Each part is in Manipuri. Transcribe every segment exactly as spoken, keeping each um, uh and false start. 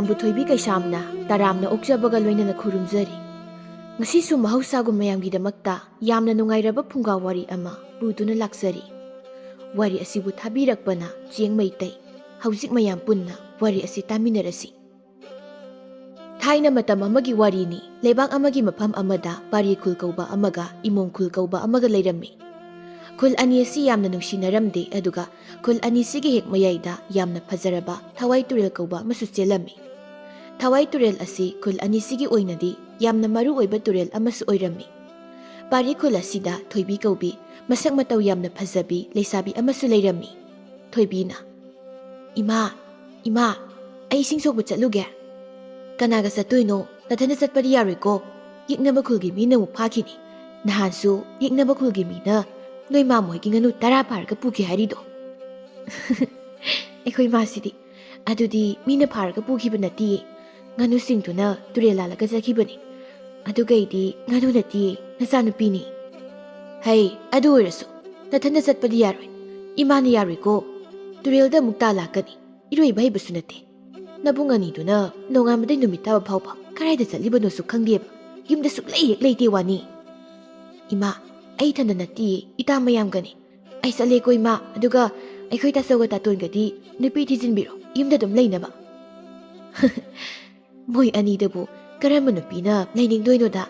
ꯃꯌꯥꯝꯕꯨ ꯊꯣꯏꯕꯤ ꯀꯩꯁꯥꯝꯅ ꯇꯔꯥꯝꯅ ꯑꯣꯛꯆꯕꯒ ꯂꯣꯏꯅꯅ ꯈꯨꯔꯨꯝꯖꯔꯤ꯫ ꯉꯁꯤꯁꯨ ꯃꯍꯧꯁꯥꯒꯨꯝ ꯃꯌꯥꯝꯒꯤꯗꯃꯛꯇ ꯌꯥꯝꯅ ꯅꯨꯡꯉꯥꯏꯔꯕ ꯐꯨꯡꯒꯥ ꯋꯥꯔꯤ ꯑꯃ ꯄꯨꯗꯨꯅ ꯂꯥꯛꯆꯔꯤ꯫ ꯋꯥꯔꯤ ꯑꯁꯤꯕꯨ ꯊꯥꯕꯤꯔꯛꯄꯅ ꯆꯦꯡ ꯃꯩꯇꯩ꯫ ꯍꯧꯖꯤꯛ ꯃꯌꯥꯝ ꯄꯨꯟꯅ ꯋꯥꯔꯤ ꯑꯁꯤ ꯇꯥꯃꯤꯟꯅꯔꯁꯤ꯫ ꯊꯥꯏꯅ ꯃꯇꯝ ꯑꯃꯒꯤ ꯋꯥꯔꯤꯅꯤ꯫ ꯂꯩꯕꯥꯛ ꯑꯃꯒꯤ ꯃꯐꯝ ꯑꯃꯗ ꯄꯥꯔꯤ ꯈꯨꯜ ꯀꯧꯕ ꯑꯃꯒ ꯏꯃꯣꯡ ꯈꯨꯜ ꯀꯧꯕ ꯑꯃꯒ ꯂꯩꯔꯝꯃꯤ꯫ ꯈꯨꯜ ꯑꯅꯤ ꯑꯁꯤ ꯌꯥꯝꯅ ꯅꯨꯡꯁꯤꯅꯔꯝꯗꯦ, ꯑꯗꯨꯒ ꯈꯨꯜ ꯑꯅꯤꯁꯤꯒꯤ ꯍꯦꯛ ꯃꯌꯥꯏꯗ ꯌꯥꯝꯅ ꯐꯖꯔꯕ ꯊꯋꯥꯏ ꯇꯨꯔꯦꯜ ꯀꯧꯕ ꯑꯃꯁꯨ ꯆꯦꯜꯂꯝꯃꯤ꯫ ꯊꯋꯥꯏ ꯇꯨꯔꯦꯜ ꯑꯁꯤ ꯈꯨꯜ ꯑꯅꯤꯁꯤꯒꯤ ꯑꯣꯏꯅꯗꯤ ꯌꯥꯝꯅ ꯃꯔꯨ ꯑꯣꯏꯕ ꯇꯨꯔꯦꯜ ꯑꯃꯁꯨ ꯑꯣꯏꯔꯝꯃꯤ꯫ ꯄꯥꯔꯤ ꯈꯨꯜ ꯑꯁꯤꯗ ꯊꯣꯏꯕꯤ ꯀꯧꯕꯤ ꯃꯁꯛ ꯃꯇꯧ ꯌꯥꯝꯅ ꯐꯖꯕꯤ ꯂꯩꯁꯥꯕꯤ ꯑꯃꯁꯨ ꯂꯩꯔꯝꯃꯤ꯫ ꯊꯣꯏꯕꯤꯅ, "ꯏꯃꯥ, ꯏꯃꯥ, ꯑꯩ ꯏꯁꯤꯡ ꯁꯣꯛꯄ ꯆꯠꯂꯨꯒꯦ꯫" "ꯀꯅꯥꯒ ꯆꯠꯇꯣꯏꯅꯣ? ꯅꯊꯟꯗ ꯆꯠꯄꯗꯤ ꯌꯥꯔꯣꯏꯀꯣ꯫ ꯌꯦꯛꯅꯕ ꯈꯨꯜꯒꯤ ꯃꯤꯅ ꯑꯃꯨꯛ ꯐꯥꯈꯤꯅꯤ꯫ ꯅꯍꯥꯟꯁꯨ ꯌꯦꯛꯅꯕ ꯈꯨꯜꯒꯤ ꯃꯤꯅ ꯅꯣꯏ ꯃꯥꯃꯣꯏꯒꯤ ꯉꯥꯅꯨ ꯇꯔꯥ ꯐꯥꯔꯒ ꯄꯨꯈꯤ ꯍꯥꯏꯔꯤꯗꯣ꯫" ꯑꯩꯈꯣꯏ ꯃꯥꯁꯤꯗꯤ, "ꯑꯗꯨꯗꯤ ꯃꯤꯅ ꯐꯥꯔꯒ ꯄꯨꯈꯤꯕ ꯅꯠꯇꯤꯌꯦ꯫ ꯉꯥꯅꯨꯁꯤꯡꯗꯨꯅ ꯇꯨꯔꯦꯜ ꯂꯥꯜꯂꯒ ꯆꯠꯈꯤꯕꯅꯤ꯫ ꯑꯗꯨꯒꯩꯗꯤ ꯉꯥꯅꯨ ꯅꯠꯇꯤꯌꯦ, ꯅꯆꯥꯅꯨꯄꯤꯅꯤ꯫" "ꯍꯩ, ꯑꯗꯨ ꯑꯣꯏꯔꯁꯨ ꯅꯊꯟꯗ ꯆꯠꯄꯗꯤ ꯌꯥꯔꯣꯏ꯫ ꯏꯃꯥꯅ ꯌꯥꯔꯣꯏꯀꯣ꯫ ꯇꯨꯔꯦꯜꯗ ꯑꯃꯨꯛ ꯇꯥ ꯂꯥꯛꯀꯅꯤ꯫ ꯏꯔꯣꯏꯕ ꯍꯩꯕꯁꯨ ꯅꯠꯇꯦ꯫ ꯅꯕꯨꯡ ꯑꯅꯤꯗꯨꯅ ꯅꯣꯡꯉꯥꯟꯕꯗꯩ ꯅꯨꯃꯤꯠ ꯇꯥꯕ ꯐꯥꯎꯕ ꯀꯗꯥꯏꯗ ꯆꯠꯂꯤꯕꯅꯣꯁꯨ ꯈꯪꯗꯦꯕ꯫ ꯌꯨꯝꯗ ꯁꯨꯛꯂꯩ ꯍꯦꯛ ꯂꯩꯇꯦ ꯋꯥꯅꯤ꯫" "ꯏꯃꯥ, ꯑꯩ ꯏꯊꯟꯗ ꯅꯠꯇꯤꯌꯦ, ꯏꯇꯥ ꯃꯌꯥꯝꯒꯅꯤ꯫ ꯑꯩ ꯆꯠꯂꯦꯀꯣ ꯏꯃꯥ, ꯑꯗꯨꯒ ꯑꯩꯈꯣꯏ ꯇꯥꯆꯧꯒ ꯇꯥꯇꯣꯟꯒꯗꯤ ꯅꯨꯄꯤ ꯊꯤꯖꯤꯟꯕꯤꯔꯣ, ꯌꯨꯝꯗ ꯑꯗꯨꯝ ꯂꯩꯅꯕ꯫" "ꯃꯣꯏ ꯑꯅꯤꯗꯕꯨ ꯀꯔꯝꯕ ꯅꯨꯄꯤꯅ ꯂꯩꯅꯤꯡꯗꯣꯏꯅꯣꯗ?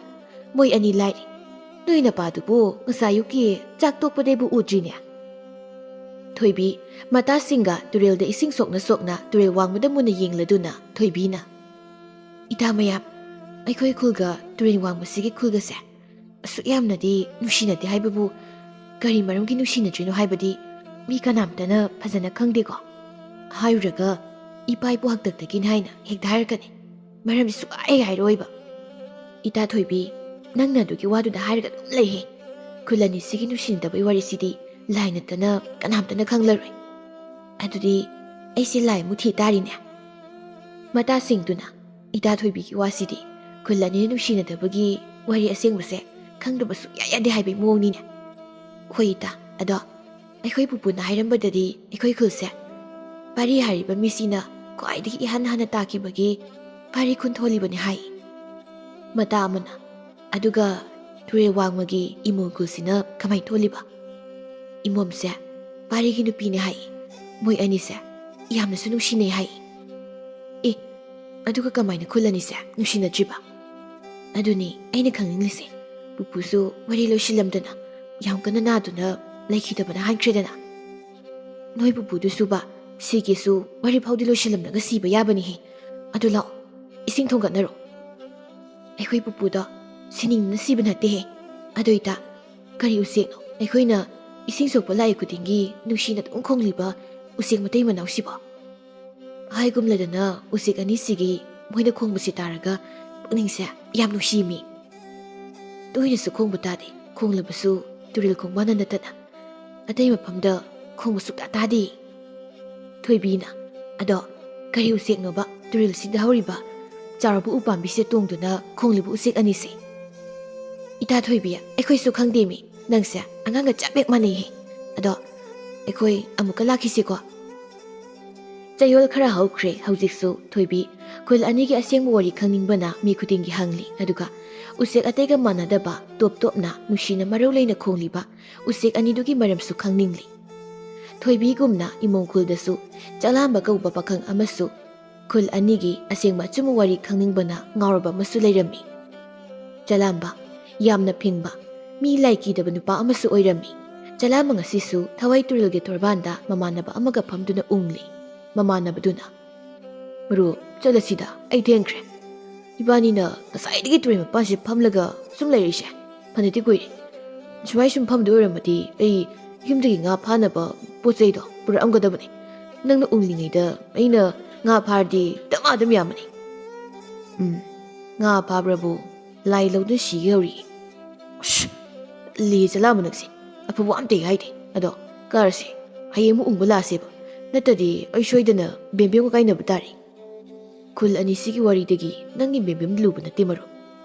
ꯃꯣꯏ ꯑꯅꯤ ꯂꯥꯏꯔꯤ꯫ ꯅꯣꯏ ꯅꯄꯥꯗꯨꯕꯨ ꯉꯁꯥꯏ ꯑꯌꯨꯛꯀꯤ ꯆꯥꯛ ꯇꯣꯛꯄꯗꯩꯕꯨ ꯎꯗ꯭ꯔꯤꯅꯦ꯫" ꯊꯣꯏꯕꯤ, ꯃꯇꯥꯁꯤꯡꯒ ꯇꯨꯔꯦꯜꯗ ꯏꯁꯤꯡ ꯁꯣꯛꯅ ꯁꯣꯛꯅ ꯇꯨꯔꯦꯜ ꯋꯥꯡꯃꯗ ꯃꯨꯟꯅ ꯌꯦꯡꯂꯗꯨꯅ ꯊꯣꯏꯕꯤꯅ, "ꯏꯇꯥ ꯃꯌꯥꯝ, ꯑꯩꯈꯣꯏ ꯈꯨꯜꯒ ꯇꯨꯔꯦꯜ ꯋꯥꯡꯃꯁꯤꯒꯤ ꯈꯨꯜꯒꯁꯦ ꯑꯁꯨꯛ ꯌꯥꯝꯅꯗꯤ ꯅꯨꯡꯁꯤꯅꯗꯦ ꯍꯥꯏꯕꯕꯨ ꯀꯔꯤ ꯃꯔꯝꯒꯤ ꯅꯨꯡꯁꯤꯅꯗ꯭ꯔꯤꯅꯣ ꯍꯥꯏꯕꯗꯤ ꯃꯤ ꯀꯅꯥꯝꯇꯅ ꯐꯖꯅ ꯈꯪꯗꯦꯀꯣ꯫ ꯍꯥꯏꯔꯨꯔꯒ ꯏꯄꯥ ꯏꯄꯨ ꯍꯥꯛꯇꯛꯇꯒꯤꯅꯤ ꯍꯥꯏꯅ ꯍꯦꯛꯇ ꯍꯥꯏꯔꯛꯀꯅꯤ꯫ ꯃꯔꯝꯗꯤ ꯁꯨꯛꯍꯥꯏ ꯍꯥꯏꯔꯛꯑꯣꯏꯕ꯫ ꯏꯇꯥ ꯊꯣꯏꯕꯤ, ꯅꯪꯅ ꯑꯗꯨꯒꯤ ꯋꯥꯗꯨꯗ ꯍꯥꯏꯔꯒ ꯑꯗꯨꯝ ꯂꯩꯍꯦ꯫ ꯈꯨꯜ ꯑꯅꯤꯁꯤꯒꯤ ꯅꯨꯡꯁꯤꯅꯗꯕꯒꯤ ꯋꯥꯔꯤꯁꯤꯗꯤ ꯂꯥꯏ ꯅꯠꯇꯅ ꯀꯅꯥꯝꯇꯅ ꯈꯪꯂꯔꯣꯏ꯫ ꯑꯗꯨꯗꯤ ꯑꯩꯁꯦ ꯂꯥꯏ ꯑꯃꯨꯛ ꯊꯤ ꯇꯥꯔꯤꯅꯦ꯫" ꯃꯇꯥꯁꯤꯡꯗꯨꯅ, "ꯏꯇꯥ ꯊꯣꯏꯕꯤꯒꯤ ꯋꯥꯁꯤꯗꯤ ꯈꯨꯜ ꯑꯅꯤ ꯅꯨꯡꯁꯤꯅꯗꯕꯒꯤ ꯋꯥꯔꯤ ꯑꯁꯦꯡꯕꯁꯦ ꯈꯪꯗꯕ ꯁꯨꯛꯌꯥ ꯌꯥꯗꯦ ꯍꯥꯏꯕꯒꯤ ꯃꯑꯣꯡꯅꯤꯅꯦ꯫" "ꯍꯣꯏ ꯏꯇꯥ, ꯑꯗꯣ ꯑꯩꯈꯣꯏ ꯄꯨꯄꯨꯅ ꯍꯥꯏꯔꯝꯕꯗꯗꯤ ꯑꯩꯈꯣꯏ ꯈꯨꯜꯁꯦ ꯄꯥꯔꯤ ꯍꯥꯏꯔꯤꯕ ꯃꯤꯁꯤꯅ ꯈ꯭ꯋꯥꯏꯗꯒꯤ ꯏꯍꯥꯟ ꯍꯥꯟꯅ ꯇꯥꯈꯤꯕꯒꯤ ꯄꯥꯔꯤ ꯈꯨꯟ ꯊꯣꯜꯂꯤꯕꯅꯤ ꯍꯥꯏ꯫ ꯃꯇꯥ ꯑꯃꯅ, ꯑꯗꯨꯒ ꯇꯨꯔꯦꯜ ꯋꯥꯡꯃꯒꯤ ꯏꯃꯣ ꯈꯨꯜꯁꯤꯅ ꯀꯃꯥꯏ ꯊꯣꯜꯂꯤꯕ? ꯏꯃꯣꯝꯁꯦ ꯄꯥꯔꯤꯒꯤ ꯅꯨꯄꯤꯅꯦ ꯍꯥꯏ꯫ ꯃꯣꯏ ꯑꯅꯤꯁꯦ ꯌꯥꯝꯅꯁꯨ ꯅꯨꯡꯁꯤꯅꯩ ꯍꯥꯏ꯫ ꯑꯦ, ꯑꯗꯨꯒ ꯀꯃꯥꯏꯅ ꯈꯨꯜ ꯑꯅꯤꯁꯦ ꯅꯨꯡꯁꯤꯅꯗ꯭ꯔꯤꯕ? ꯑꯗꯨꯅꯤ ꯑꯩꯅ ꯈꯪꯅꯤꯡꯂꯤꯁꯦ꯫ ꯄꯨꯄꯨꯁꯨ ꯋꯥꯔꯤ ꯂꯣꯏꯁꯤꯜꯂꯝꯗꯅ ꯌꯥꯝ ꯀꯟꯅ ꯅꯥꯗꯨꯅ ꯂꯩꯈꯤꯗꯕꯅ ꯍꯥꯏꯈ꯭ꯔꯦꯗꯅ꯫ ꯅꯣꯏ ꯄꯨꯄꯨꯗꯨꯁꯨꯕ ꯁꯤꯒꯤꯁꯨ ꯋꯥꯔꯤ ꯐꯥꯎꯗꯤ ꯂꯣꯏꯁꯤꯜꯂꯝꯂꯒ ꯁꯤꯕ ꯌꯥꯕꯅꯤꯍꯦ꯫ ꯑꯗꯨ ꯂꯥꯛꯑꯣ, ꯏꯁꯤꯡ ꯊꯣꯡꯒꯠꯅꯔꯣ꯫ ꯑꯩꯈꯣꯏ ꯄꯨꯄꯨꯗꯣ ꯁꯤꯅꯤꯡꯗꯅ ꯁꯤꯕ ꯅꯠꯇꯦꯍꯦ꯫ ꯑꯗꯨꯏꯇ ꯀꯔꯤ ꯎꯆꯦꯛꯅꯣ? ꯑꯩꯈꯣꯏꯅ ꯏꯁꯤꯡ ꯁꯣꯛꯄ ꯂꯥꯛꯏ ꯈꯨꯗꯤꯡꯒꯤ ꯅꯨꯡꯁꯤꯅ ꯑꯗꯨꯝ ꯈꯣꯡꯂꯤꯕ ꯎꯆꯦꯛ ꯃꯇꯩ ꯃꯅꯥꯎꯁꯤꯕꯣ? ꯍꯥꯏꯒꯨꯝꯂꯗꯅ ꯎꯆꯦꯛ ꯑꯅꯤꯁꯤꯒꯤ ꯃꯣꯏꯅ ꯈꯣꯡꯕꯁꯤ ꯇꯥꯔꯒ ꯄꯨꯛꯅꯤꯡꯁꯦ ꯌꯥꯝ ꯅꯨꯡꯁꯤꯃꯤ꯫ ꯇꯣꯏꯅꯁꯨ ꯈꯣꯡꯕ ꯇꯥꯗꯦ, ꯈꯣꯡꯂꯕꯁꯨ ꯇꯨꯔꯦꯜ ꯈꯣꯡꯕꯥꯟꯗ ꯅꯠꯇꯅ ꯑꯇꯩ ꯃꯐꯝꯗ ꯈꯣꯡꯕ ꯁꯨꯛꯇꯥ ꯇꯥꯗꯦ꯫ ꯊꯣꯏꯕꯤꯅ, "ꯑꯗꯣ ꯀꯔꯤ ꯎꯆꯦꯛꯅꯣꯕ ꯇꯨꯔꯦꯜꯁꯤꯗ ꯍꯧꯔꯤꯕ ꯆꯥꯎꯔꯕ ꯎꯄꯥꯝꯕꯤꯁꯤꯗ ꯇꯣꯡꯗꯨꯅ ꯈꯣꯡꯂꯤꯕ ꯎꯆꯦꯛ ꯑꯅꯤꯁꯦ?" "ꯏꯇꯥ ꯊꯣꯏꯕꯤ, ꯑꯩꯈꯣꯏꯁꯨ ꯈꯪꯗꯦꯃꯤ, ꯅꯪꯁꯦ ꯑꯉꯥꯡꯒ ꯆꯞ ꯍꯦꯛ ꯃꯥꯟꯅꯩꯍꯦ꯫ ꯑꯗꯣ ꯑꯩꯈꯣꯏ ꯑꯃꯨꯛꯀ ꯂꯥꯛꯈꯤꯁꯤꯀꯣ?" ꯆꯌꯣꯜ ꯈꯔ ꯍꯧꯈ꯭ꯔꯦ꯫ ꯍꯧꯖꯤꯛꯁꯨ ꯊꯣꯏꯕꯤ ꯈꯨꯜ ꯑꯅꯤꯒꯤ ꯑꯁꯦꯡꯕ ꯋꯥꯔꯤ ꯈꯪꯅꯤꯡꯕꯅ ꯃꯤ ꯈꯨꯗꯤꯡꯒꯤ ꯍꯪꯂꯤ꯫ ꯑꯗꯨꯒ ꯎꯆꯦꯛ ꯑꯇꯩꯒ ꯃꯥꯟꯅꯗꯕ ꯇꯣꯞ ꯇꯣꯞꯅ ꯅꯨꯡꯁꯤꯅ ꯃꯔꯧ ꯂꯩꯅ ꯈꯣꯡꯂꯤꯕ ꯎꯆꯦꯛ ꯑꯅꯤꯗꯨꯒꯤ ꯃꯔꯝꯁꯨ ꯈꯪꯅꯤꯡꯂꯤ꯫ ꯊꯣꯏꯕꯤꯒꯨꯝꯅ ꯏꯃꯣꯡ ꯈꯨꯜꯗꯁꯨ ꯆꯂꯥꯝꯕ ꯀꯧꯕ ꯄꯥꯈꯪ ꯑꯃꯁꯨ ꯈꯨꯜ ꯑꯅꯤꯒꯤ ꯑꯁꯦꯡꯕ ꯑꯆꯨꯝꯕ ꯋꯥꯔꯤ ꯈꯪꯅꯤꯡꯕꯅ ꯉꯥꯎꯔꯕ ꯑꯃꯁꯨ ꯂꯩꯔꯝꯃꯤ꯫ ꯆꯂꯥꯝꯕ, ꯌꯥꯝꯅ ꯐꯤꯡꯕ, ꯃꯤ ꯂꯥꯏ ꯀꯤꯗꯕ ꯅꯨꯄꯥ ꯑꯃꯁꯨ ꯑꯣꯏꯔꯝꯃꯤ꯫ ꯆꯂꯥꯝꯕ ꯉꯁꯤꯁꯨ ꯊꯋꯥꯏ ꯇꯨꯔꯦꯜꯒꯤ ꯇꯣꯔꯕꯥꯟꯗ ꯃꯃꯥꯟꯅꯕ ꯑꯃꯒ ꯐꯝꯗꯨꯅ ꯎꯪꯂꯤ꯫ ꯃꯃꯥꯟꯅꯕꯗꯨꯅ, "ꯃꯔꯨꯞ, ꯆꯠꯂꯁꯤꯗ, ꯑꯩ ꯊꯦꯡꯈ꯭ꯔꯦ꯫ ꯏꯕꯥꯅꯤꯅ ꯉꯁꯥꯏꯗꯒꯤ ꯇꯨꯔꯦꯜ ꯃꯄꯥꯟꯁꯤꯗ ꯐꯝꯂꯒ ꯁꯨꯝ ꯂꯩꯔꯤꯁꯦ ꯐꯅꯗꯤ ꯀꯨꯏꯔꯦ꯫ ꯁꯨꯃꯥꯏ ꯁꯨꯝ ꯐꯝꯗꯣꯏ ꯑꯣꯏꯔꯝꯃꯗꯤ ꯑꯩ ꯌꯨꯝꯗꯒꯤ ꯉꯥ ꯐꯥꯅꯕ ꯄꯣꯠ ꯆꯩꯗꯣ ꯄꯨꯔꯛꯑꯝꯒꯗꯕꯅꯤ꯫ ꯅꯪꯅ ꯎꯪꯂꯤꯉꯩꯗ ꯑꯩꯅ ꯉꯥ ꯐꯥꯔꯗꯤ ꯗꯃꯥ ꯑꯗꯨꯝ ꯌꯥꯝꯃꯅꯤ꯫" "ꯎꯝ, ꯉꯥ ꯐꯥꯕ꯭ꯔꯕꯨ ꯂꯥꯏ ꯂꯧꯗꯨꯅ ꯁꯤꯒꯦ ꯍꯧꯔꯤ꯫" "ꯑꯁ, ꯂꯦ ꯆꯂꯥꯝꯕ ꯅꯪꯁꯦ, ꯑꯐꯕ ꯑꯝꯇ ꯍꯦꯛ ꯍꯥꯏꯗꯦ꯫ ꯑꯗꯣ ꯀꯥꯔꯁꯦ, ꯍꯌꯦꯡ ꯑꯃꯨꯛ ꯎꯪꯕ ꯂꯥꯛꯑꯁꯦꯕ, ꯅꯠꯇ꯭ꯔꯗꯤ ꯑꯩ ꯁꯣꯏꯗꯅ ꯕꯦꯝꯕꯦꯝꯒ ꯀꯥꯏꯅꯕ ꯇꯥꯔꯦ꯫" "ꯈꯨꯜ ꯑꯅꯤꯁꯤꯒꯤ ꯋꯥꯔꯤꯗꯒꯤ ꯅꯪꯒꯤ ꯕꯦꯝꯕꯦꯝ ꯂꯨꯕ ꯅꯠꯇꯦ, ꯃꯔꯨꯞ꯫"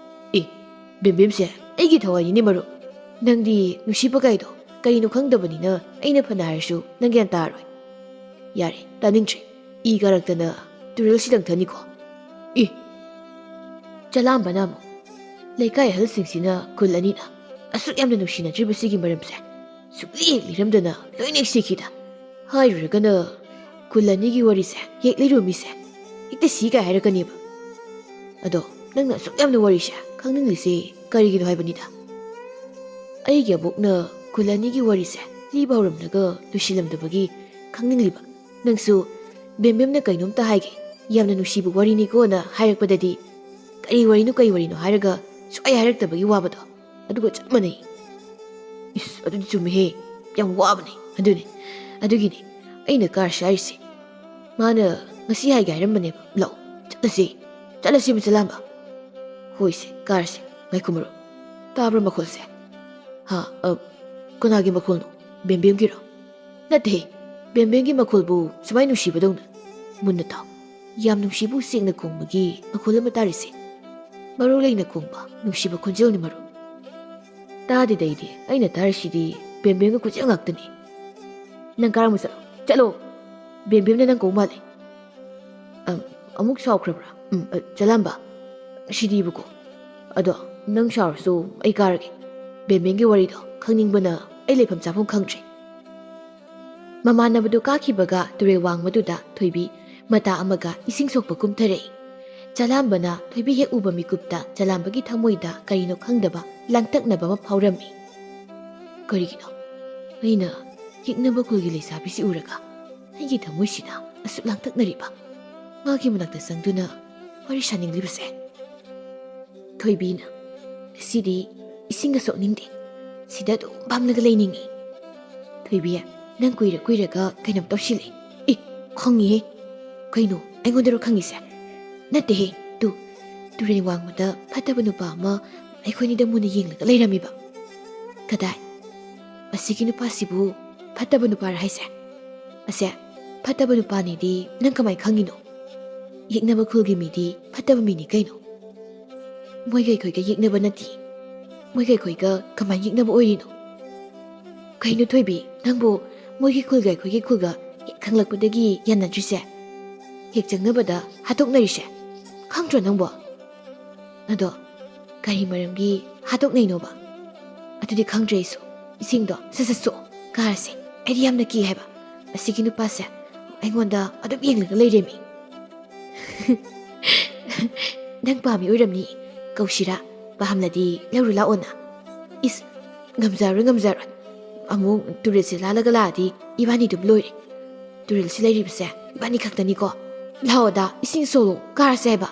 "ꯑꯦ, ꯕꯦꯝꯕꯦꯝꯁꯦ ꯑꯩꯒꯤ ꯊꯋꯥꯏꯅꯤꯅꯦ, ꯃꯔꯨꯞ꯫ ꯅꯪꯗꯤ ꯅꯨꯡꯁꯤꯕ ꯀꯥꯏꯗꯣ ꯀꯔꯤꯅꯣ ꯈꯪꯗꯕꯅꯤꯅ ꯑꯩꯅ ꯐꯅ ꯍꯥꯏꯔꯁꯨ ꯅꯪ ꯒ꯭ꯌꯥꯟ ꯇꯥꯔꯣꯏ꯫" "ꯌꯥꯔꯦ, ꯇꯥꯅꯤꯡꯗ꯭ꯔꯦ꯫ ꯏ ꯀꯥꯔꯛꯇꯅ ꯇꯨꯔꯦꯜꯁꯤ ꯂꯪꯊꯅꯤꯀꯣ꯫ ꯏ! ꯆꯂꯥꯝꯕꯅ ꯑꯃꯨꯛ, ꯂꯩꯀꯥꯏ ꯑꯍꯜꯁꯤꯡꯁꯤꯅ ꯈꯨꯜ ꯑꯅꯤꯅ ꯑꯁꯨꯛ ꯌꯥꯝꯅ ꯅꯨꯡꯁꯤꯅꯗ꯭ꯔꯤꯕꯁꯤꯒꯤ ꯃꯔꯝꯁꯦ ꯁꯨꯛꯂꯤ ꯍꯦꯛ ꯂꯤꯔꯝꯗꯅ ꯂꯣꯏꯅ ꯍꯦꯛ ꯁꯤꯈꯤꯗ꯫ ꯍꯥꯏꯔꯨꯔꯒꯅ ꯈꯨꯜ ꯑꯅꯤꯒꯤ ꯋꯥꯔꯤꯁꯦ ꯍꯦꯛ ꯂꯤꯔꯨ ꯃꯤꯁꯦ ꯍꯦꯛꯇ ꯁꯤ ꯀꯥꯏ ꯍꯥꯏꯔꯛꯀꯅꯦꯕ꯫ ꯑꯗꯣ ꯅꯪꯅ ꯑꯁꯨꯛ ꯌꯥꯝꯅ ꯋꯥꯔꯤꯁꯦ ꯈꯪꯅꯤꯡꯂꯤꯁꯦ ꯀꯔꯤꯒꯤꯅꯣ ꯍꯥꯏꯕꯅꯤꯗ꯫ ꯑꯩꯒꯤ ꯑꯕꯣꯛꯅ ꯈꯨꯜ ꯑꯅꯤꯒꯤ ꯋꯥꯔꯤꯁꯦ ꯂꯤꯕ ꯍꯧꯔꯝꯂꯒ ꯂꯣꯏꯁꯤꯜꯂꯝꯗꯕꯒꯤ ꯈꯪꯅꯤꯡꯂꯤꯕ꯫ ꯅꯪꯁꯨ ꯕꯦꯝꯕꯦꯝꯅ ꯀꯩꯅꯣꯝꯇ ꯍꯥꯏꯒꯦ, ꯌꯥꯝꯅ ꯅꯨꯡꯁꯤꯕ ꯋꯥꯔꯤꯅꯤꯀꯣꯅ ꯍꯥꯏꯔꯛꯄꯗꯗꯤ, "ꯀꯔꯤ ꯋꯥꯔꯤꯅꯣ, ꯀꯔꯤ ꯋꯥꯔꯤꯅꯣ?" ꯍꯥꯏꯔꯒ ꯁꯨꯛꯍꯥꯏ ꯍꯥꯏꯔꯛꯇꯕꯒꯤ ꯋꯥꯕꯗꯣ ꯑꯗꯨꯒ ꯆꯞ ꯃꯥꯟꯅꯩ꯫ ꯏꯁ, ꯑꯗꯨꯗꯤ ꯆꯨꯝꯃꯤꯍꯦ꯫ ꯌꯥꯝ ꯋꯥꯕꯅꯦ꯫ ꯑꯗꯨꯅꯦ, ꯑꯗꯨꯒꯤꯅꯦ ꯑꯩꯅ ꯀꯥꯔꯁꯦ ꯍꯥꯏꯔꯤꯁꯦ꯫ ꯃꯥꯅ ꯉꯁꯤ ꯍꯥꯏꯒꯦ ꯍꯥꯏꯔꯝꯕꯅꯦꯕ꯫ ꯂꯥꯛꯑꯣ, ꯆꯠꯂꯁꯤ, ꯆꯠꯂꯁꯤ, ꯃꯆꯜꯂꯥꯝꯕ꯫ ꯍꯣꯏꯁꯦ, ꯀꯥꯔꯁꯦ꯫ ꯉꯥꯏꯈꯣ ꯃꯔꯨꯞ, ꯇꯥꯕ꯭ꯔꯥ ꯃꯈꯣꯜꯁꯦ? ꯍꯥ? ꯑ, ꯀꯅꯥꯒꯤ ꯃꯈꯣꯜꯅꯣ? ꯕꯦꯝꯕꯦꯝꯒꯤꯔꯣ? ꯅꯠꯇꯦꯍꯦ, ꯕꯦꯝꯕꯦꯝꯒꯤ ꯃꯈꯣꯜꯕꯨ ꯁꯨꯃꯥꯏ ꯅꯨꯡꯁꯤꯕꯗꯧꯅ꯫ ꯃꯨꯟꯅ ꯇꯥꯎ, ꯌꯥꯝ ꯅꯨꯡꯁꯤꯕ ꯎꯆꯦꯛꯅ ꯈꯣꯡꯕꯒꯤ ꯃꯈꯣꯜ ꯑꯃ ꯇꯥꯔꯤꯁꯦ꯫ ꯃꯔꯧ ꯂꯩꯅ ꯈꯣꯡꯕ ꯅꯨꯡꯁꯤꯕ ꯈꯣꯟꯖꯦꯜꯅꯤ ꯃꯔꯨꯞ꯫ ꯇꯥꯗꯦꯗ ꯑꯩꯗꯤ, ꯑꯩꯅ ꯇꯥꯔꯤꯁꯤꯗꯤ ꯕꯦꯝꯕꯦꯝꯒ ꯈꯣꯟꯖꯦꯜ ꯉꯥꯛꯇꯅꯤ꯫ ꯅꯪ ꯀꯥꯔꯝꯃꯨ ꯆꯠꯂꯣ, ꯆꯠꯂꯣ꯫ ꯕꯦꯝꯕꯦꯝꯅ ꯅꯪ ꯀꯧ ꯃꯥꯜꯂꯦ꯫ ꯑꯝ, ꯑꯃꯨꯛ ꯁꯥꯎꯈ꯭ꯔꯕ꯭ꯔꯥ? ꯎꯝ, ꯑ, ꯆꯂꯥꯝꯕ, ꯁꯤꯗꯤꯕꯀꯣ꯫ ꯑꯗꯣ ꯅꯪ ꯁꯥꯎꯔꯁꯨ ꯑꯩ ꯀꯥꯔꯒꯦ꯫ ꯕꯦꯝꯕꯦꯝꯒꯤ ꯋꯥꯔꯤꯗꯣ ꯈꯪꯅꯤꯡꯕꯅ ꯑꯩ ꯂꯩꯐꯝ ꯆꯥꯐꯝ ꯈꯪꯗ꯭ꯔꯦ꯫ ꯃꯃꯥꯟꯅꯕꯗꯨ ꯀꯥꯈꯤꯕꯒ ꯇꯨꯔꯦꯜ ꯋꯥꯡꯃꯗꯨꯗ ꯊꯣꯏꯕꯤ ꯃꯇꯥ ꯑꯃꯒ ꯏꯁꯤꯡ ꯁꯣꯛꯄ ꯀꯨꯝꯊꯔꯛꯏ꯫ ꯆꯂꯥꯝꯕꯅ ꯊꯣꯏꯕꯤ ꯍꯦꯛ ꯎꯕ ꯃꯤꯀꯨꯞꯇ ꯆꯂꯥꯝꯕꯒꯤ ꯊꯃꯣꯏꯗ ꯀꯔꯤꯅꯣ ꯈꯪꯗꯕ ꯂꯥꯡꯇꯛꯅꯕ ꯑꯃ ꯐꯥꯎꯔꯝꯃꯤ꯫ ꯀꯔꯤꯒꯤꯅꯣ ꯑꯩꯅ ꯌꯦꯛꯅꯕ ꯈꯨꯜꯒꯤ ꯂꯩꯁꯥꯕꯤꯁꯤ ꯎꯔꯒ ꯑꯩꯒꯤ ꯊꯃꯣꯏꯁꯤꯅ ꯑꯁꯨꯛ ꯂꯥꯡꯇꯛꯅꯔꯤꯕ? ꯃꯥꯒꯤ ꯃꯅꯥꯛꯇ ꯆꯪꯗꯨꯅ ꯋꯥꯔꯤ ꯁꯥꯅꯤꯡꯂꯤꯕꯁꯦ꯫ ꯊꯣꯏꯕꯤꯅ, "ꯉꯁꯤꯗꯤ ꯏꯁꯤꯡꯒ ꯁꯣꯛꯅꯤꯡꯗꯦ, ꯁꯤꯗ ꯑꯗꯨꯝ ꯐꯝꯂꯒ ꯂꯩꯅꯤꯡꯉꯤ꯫" "ꯊꯣꯏꯕꯤ, ꯅꯪ ꯀꯨꯏꯔ ꯀꯨꯏꯔꯒ ꯀꯩꯅꯣꯝ ꯇꯧꯁꯤꯜꯂꯦ꯫" "ꯑꯦ, ꯈꯪꯉꯤꯍꯦ꯫ ꯀꯩꯅꯣ, ꯑꯩꯉꯣꯟꯗꯔꯣ ꯈꯪꯉꯤꯁꯦ?" "ꯅꯠꯇꯦꯍꯦ, ꯇꯨ, ꯇꯨꯔꯦꯜ ꯋꯥꯡꯃꯗ ꯐꯠꯇꯕ ꯅꯨꯄꯥ ꯑꯃ ꯑꯩꯈꯣꯏꯅꯤꯗ ꯃꯨꯟꯅ ꯌꯦꯡꯂꯒ ꯂꯩꯔꯝꯃꯤꯕ꯫" "ꯀꯗꯥꯏ? ꯑꯁꯤꯒꯤ ꯅꯨꯄꯥꯁꯤꯕꯨ ꯐꯠꯇꯕ ꯅꯨꯄꯥꯔ ꯍꯥꯏꯁꯦ?" "ꯑꯁꯦ, ꯐꯠꯇꯕ ꯅꯨꯄꯥꯅꯤꯗꯤ ꯅꯪ ꯀꯃꯥꯏ ꯈꯪꯉꯤꯅꯣ? ꯌꯦꯛꯅꯕ ꯈꯨꯜꯒꯤ ꯃꯤꯗꯤ ꯐꯠꯇꯕ ꯃꯤꯅꯤ ꯀꯩꯅꯣ꯫ ꯃꯣꯏꯒ ꯑꯩꯈꯣꯏꯒ ꯌꯦꯛꯅꯕ ꯅꯠꯇꯦ꯫ ꯃꯣꯏꯒ ꯑꯩꯈꯣꯏꯒ ꯀꯃꯥꯏ ꯌꯦꯛꯅꯕ ꯑꯣꯏꯔꯤꯅꯣ?" "ꯀꯩꯅꯣ ꯊꯣꯏꯕꯤ, ꯅꯪꯕꯨ ꯃꯣꯏꯒꯤ ꯈꯨꯜꯒ ꯑꯩꯈꯣꯏꯒꯤ ꯈꯨꯜꯒ ꯍꯦꯛ ꯈꯪꯂꯛꯄꯗꯒꯤ ꯌꯥꯅꯗ꯭ꯔꯤꯁꯦ?" ꯍꯦꯛ ꯆꯪꯅꯕꯗ ꯍꯥꯠꯇꯣꯛꯅꯔꯤꯁꯦ? ꯈꯪꯗ꯭ꯔꯣ ꯅꯪꯕꯣ? ꯑꯗꯣ ꯀꯔꯤ ꯃꯔꯝꯒꯤ ꯍꯥꯠꯇꯣꯛꯅꯩꯅꯣꯕ? ꯑꯗꯨꯗꯤ ꯈꯪꯗ꯭ꯔꯦ ꯑꯩꯁꯨ꯫ ꯏꯁꯤꯡꯗꯣ ꯁꯠ ꯁꯠ ꯁꯣꯛꯑꯣ, ꯀꯥꯔꯁꯦ꯫ ꯑꯩꯗꯤ ꯌꯥꯝꯅ ꯀꯤ ꯍꯥꯏꯕ꯫ ꯑꯁꯤꯒꯤ ꯅꯨꯄꯥꯁꯦ ꯑꯩꯉꯣꯟꯗ ꯑꯗꯨꯝ ꯌꯦꯡꯂꯒ ꯂꯩꯔꯦꯃꯤ꯫ ꯅꯪ ꯄꯥꯝꯃꯤ ꯑꯣꯏꯔꯝꯅꯤ꯫ ꯀꯧꯁꯤꯔꯥ? ꯄꯥꯝꯂꯗꯤ ꯂꯧꯔꯨ ꯂꯥꯛꯑꯣꯅ꯫ ꯏꯁ, ꯉꯝꯖꯔꯣꯏ, ꯉꯝꯖꯔꯣꯏ꯫ ꯑꯃꯨꯛ ꯇꯨꯔꯦꯜꯁꯦ ꯂꯥꯜꯂꯒ ꯂꯥꯛꯑꯗꯤ ꯏꯕꯥꯅꯤ ꯑꯗꯨꯝ ꯂꯣꯏꯔꯦ꯫ ꯇꯨꯔꯦꯜꯁꯤ ꯂꯩꯔꯤꯕꯁꯦ ꯏꯕꯥꯅꯤ ꯈꯛꯇꯅꯤꯀꯣ꯫ ꯂꯥꯛꯑꯣꯗ, ꯏꯁꯤꯡ ꯁꯣꯛꯂꯣ, ꯀꯥꯔꯁꯦ ꯍꯥꯏꯕ꯫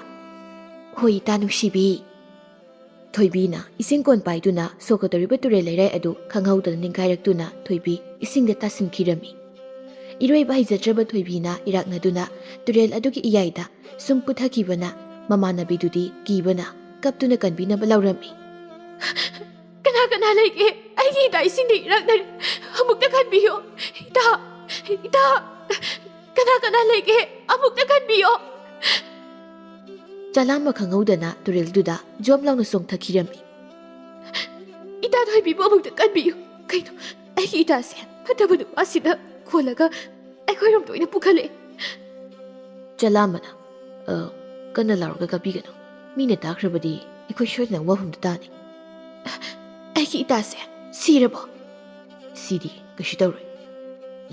ꯍꯣꯏ, ꯏꯇꯥ ꯅꯨꯡꯁꯤꯕꯤ꯫ ꯊꯣꯏꯕꯤꯅ ꯏꯁꯤꯡ ꯀꯣꯟ ꯄꯥꯏꯗꯨꯅ ꯁꯣꯛꯀꯗꯧꯔꯤꯕ ꯇꯨꯔꯦꯜ ꯂꯩꯔꯥꯏ ꯑꯗꯨ ꯈꯪꯍꯧꯗꯅ ꯅꯤꯡꯈꯥꯏꯔꯛꯇꯨꯅ ꯊꯣꯏꯕꯤ ꯏꯁꯤꯡꯗ ꯇꯥꯁꯤꯟꯈꯤꯔꯝꯃꯤ꯫ ꯏꯔꯣꯏꯕ ꯍꯩꯖꯗ꯭ꯔꯕ ꯊꯣꯏꯕꯤꯅ ꯏꯔꯥꯛꯅꯗꯨꯅ ꯇꯨꯔꯦꯜ ꯑꯗꯨꯒꯤ ꯏꯌꯥꯏꯗ ꯁꯨꯝ ꯄꯨꯊꯈꯤꯕꯅ ꯃꯃꯥꯟꯅꯕꯤꯗꯨꯗꯤ ꯀꯤꯕꯅ ꯀꯞꯇꯨꯅ ꯀꯟꯕꯤꯅꯕ ꯂꯥꯎꯔꯝꯃꯤ꯫ "ꯀꯅꯥ ꯀꯅꯥ ꯂꯩꯒꯦ? ꯑꯩꯒꯤ ꯏꯇꯥ ꯏꯁꯤꯡꯗ ꯏꯔꯥꯛꯅꯔꯦ꯫ ꯑꯃꯨꯛꯇ ꯀꯟꯕꯤꯌꯨ꯫ ꯏꯇꯥ, ꯏꯇꯥ, ꯀꯅꯥ ꯀꯅꯥ ꯂꯩꯒꯦ? ꯑꯃꯨꯛꯇ ꯀꯟꯕꯤꯌꯣ!" ꯆꯂꯥꯝꯕ ꯈꯪꯍꯧꯗꯅ ꯇꯨꯔꯦꯜꯗꯨꯗ ꯖꯣꯝ ꯂꯥꯎꯅ ꯆꯣꯡꯊꯈꯤꯔꯝꯃꯤ꯫ "ꯏꯇꯥ ꯊꯣꯏꯕꯤꯕꯨ ꯑꯃꯨꯛꯇ ꯀꯟꯕꯤꯌꯨ꯫ ꯀꯩꯅꯣ, ꯑꯩꯒꯤ ꯏꯇꯥꯁꯦ ꯐꯠꯇꯕ ꯅꯨꯄꯥꯁꯤꯅ ꯈꯣꯜꯂꯒ ꯑꯩꯈꯣꯏꯔꯣꯝꯗ ꯑꯣꯏꯅ ꯄꯨꯈꯠꯂꯛꯑꯦ꯫" ꯆꯂꯥꯝꯕꯅ, "ꯑ, ꯀꯟꯅ ꯂꯥꯎꯔꯒ ꯀꯞꯄꯤꯒꯅꯨ꯫ ꯃꯤꯅ ꯇꯥꯈ꯭ꯔꯕꯗꯤ ꯑꯩꯈꯣꯏ ꯁꯣꯏꯗꯅ ꯋꯥꯐꯝꯗ ꯇꯥꯅꯤ꯫" "ꯑꯩꯒꯤ ꯏꯇꯥꯁꯦ ꯁꯤꯔꯕꯣ?" "ꯁꯤꯗꯤ ꯀꯩꯁꯨ ꯇꯧꯔꯣꯏ꯫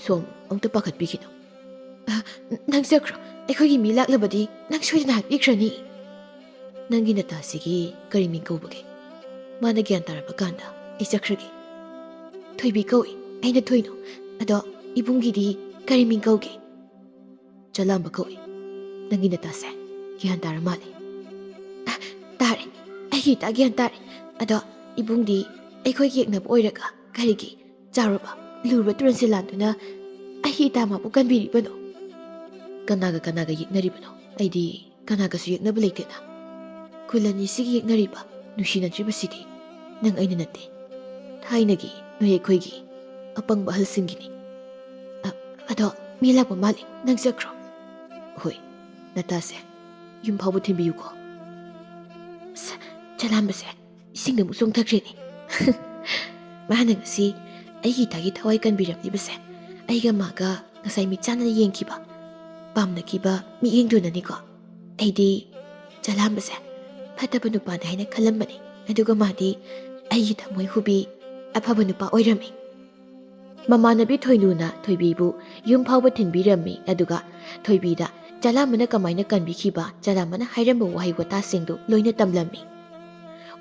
ꯁꯣꯝ ꯑꯃꯨꯛꯇ ꯄꯥꯈꯠꯄꯤꯒꯅꯨ꯫" "ꯑ, ꯅꯪ ꯆꯠꯈ꯭ꯔꯣ꯫ ꯑꯩꯈꯣꯏꯒꯤ ꯃꯤ ꯂꯥꯛꯂꯕꯗꯤ ꯅꯪ ꯁꯣꯏꯗꯅ ꯍꯥꯠꯄꯤꯈ꯭ꯔꯅꯤ꯫" "ꯅꯪꯒꯤ ꯅꯇꯥꯁꯤꯒꯤ ꯀꯔꯤ ꯃꯤꯡ ꯀꯧꯕꯒꯦ? ꯃꯥꯅ ꯒ꯭ꯌꯥꯟ ꯇꯥꯔꯕ ꯀꯥꯟꯗ ꯑꯩ ꯆꯠꯈ꯭ꯔꯒꯦ꯫" "ꯊꯣꯏꯕꯤ ꯀꯧꯏ, ꯑꯩꯅ ꯊꯣꯏꯅꯨ꯫ ꯑꯗꯣ ꯏꯕꯨꯡꯒꯤꯗꯤ ꯀꯔꯤ ꯃꯤꯡ ꯀꯧꯒꯦ?" "ꯆꯂꯥꯝꯕ ꯀꯧꯏ꯫ ꯅꯪꯒꯤ ꯅꯇꯥꯁꯦ ꯒ꯭ꯌꯥꯟ ꯇꯥꯔ ꯃꯥꯜꯂꯦ꯫" "ꯑ, ꯇꯥꯔꯦ꯫ ꯑꯩꯒꯤ ꯏꯇꯥ ꯒ꯭ꯌꯥꯟ ꯇꯥꯔꯦ꯫ ꯑꯗꯣ ꯏꯕꯨꯡꯗꯤ ꯑꯩꯈꯣꯏꯒꯤ ꯌꯦꯛꯅꯕ ꯑꯣꯏꯔꯒ ꯀꯔꯤꯒꯤ ꯆꯥꯎꯔꯕ ꯂꯨꯔꯕ ꯇꯨꯔꯦꯜꯁꯦ ꯂꯥꯟꯗꯨꯅ ꯑꯩꯒꯤ ꯏꯇꯥ ꯃꯥꯕꯨ ꯀꯟꯕꯤꯔꯤꯕꯅꯣ?" "ꯀꯅꯥꯒ ꯀꯅꯥꯒ ꯌꯦꯛꯅꯔꯤꯕꯅꯣ? ꯑꯩꯗꯤ ꯀꯅꯥꯒꯁꯨ ꯌꯦꯛꯅꯕ ꯂꯩꯇꯦꯅ꯫ ꯈꯨꯜ ꯑꯅꯤꯁꯤꯒꯤ ꯌꯦꯛꯅꯔꯤꯕ ꯅꯨꯡꯁꯤꯅꯗ꯭ꯔꯤꯕꯁꯤꯗꯤ ꯅꯪ ꯑꯩꯅ ꯅꯠꯇꯦ꯫ ꯊꯥꯏꯅꯒꯤ ꯅꯣꯏ ꯑꯩꯈꯣꯏꯒꯤ ꯑꯄꯪꯕ ꯑꯍꯜꯁꯤꯡꯒꯤꯅꯤ꯫ ꯑ, ꯑꯗꯣ ꯃꯤ ꯂꯥꯛꯄ ꯃꯥꯜꯂꯦ, ꯅꯪ ꯆꯠꯈ꯭ꯔꯣ꯫" "ꯍꯣꯏ, ꯅꯇꯥꯁꯦ ꯌꯨꯝ ꯐꯥꯎꯕ ꯊꯤꯟꯕꯤꯌꯨꯀꯣ꯫" ꯑꯁ, ꯆꯂꯥꯝꯕꯁꯦ ꯏꯁꯤꯡꯗ ꯑꯃꯨꯛ ꯆꯣꯡꯊꯈ꯭ꯔꯦꯅꯦ꯫ ꯃꯥꯅ ꯉꯁꯤ ꯑꯩꯒꯤ ꯏꯇꯥꯒꯤ ꯊꯋꯥꯏ ꯀꯟꯕꯤꯔꯝꯂꯤꯕꯁꯦ ꯑꯩꯒ ꯃꯥꯒ ꯉꯁꯥꯏ ꯃꯤꯠ ꯆꯥꯟꯅꯅ ꯌꯦꯡꯈꯤꯕ ꯄꯥꯝꯅꯈꯤꯕ ꯃꯤꯠꯌꯦꯡꯗꯨꯅꯅꯤꯀꯣ꯫ ꯑꯩꯗꯤ ꯆꯂꯥꯝꯕꯁꯦ ꯐꯠꯇꯕ ꯅꯨꯄꯥꯅꯤ ꯍꯥꯏꯅ ꯈꯜꯂꯝꯕꯅꯤ, ꯑꯗꯨꯒ ꯃꯥꯗꯤ ꯑꯩꯒꯤ ꯊꯃꯣꯏ ꯍꯨꯕꯤ ꯑꯐꯕ ꯅꯨꯄꯥ ꯑꯣꯏꯔꯝꯃꯤ꯫ ꯃꯃꯥꯟꯅꯕꯤ ꯊꯣꯏꯅꯨꯅ ꯊꯣꯏꯕꯤꯕꯨ ꯌꯨꯝ ꯐꯥꯎꯕ ꯊꯤꯟꯕꯤꯔꯝꯃꯤ, ꯑꯗꯨꯒ ꯊꯣꯏꯕꯤꯗ ꯆꯂꯥꯝꯕꯅ ꯀꯃꯥꯏꯅ ꯀꯟꯕꯤꯈꯤꯕ, ꯆꯂꯥꯝꯕꯅ ꯍꯥꯏꯔꯝꯕ ꯋꯥꯍꯩ ꯋꯥꯇꯥꯁꯤꯡꯗꯨ ꯂꯣꯏꯅ ꯇꯝꯂꯝꯃꯤ꯫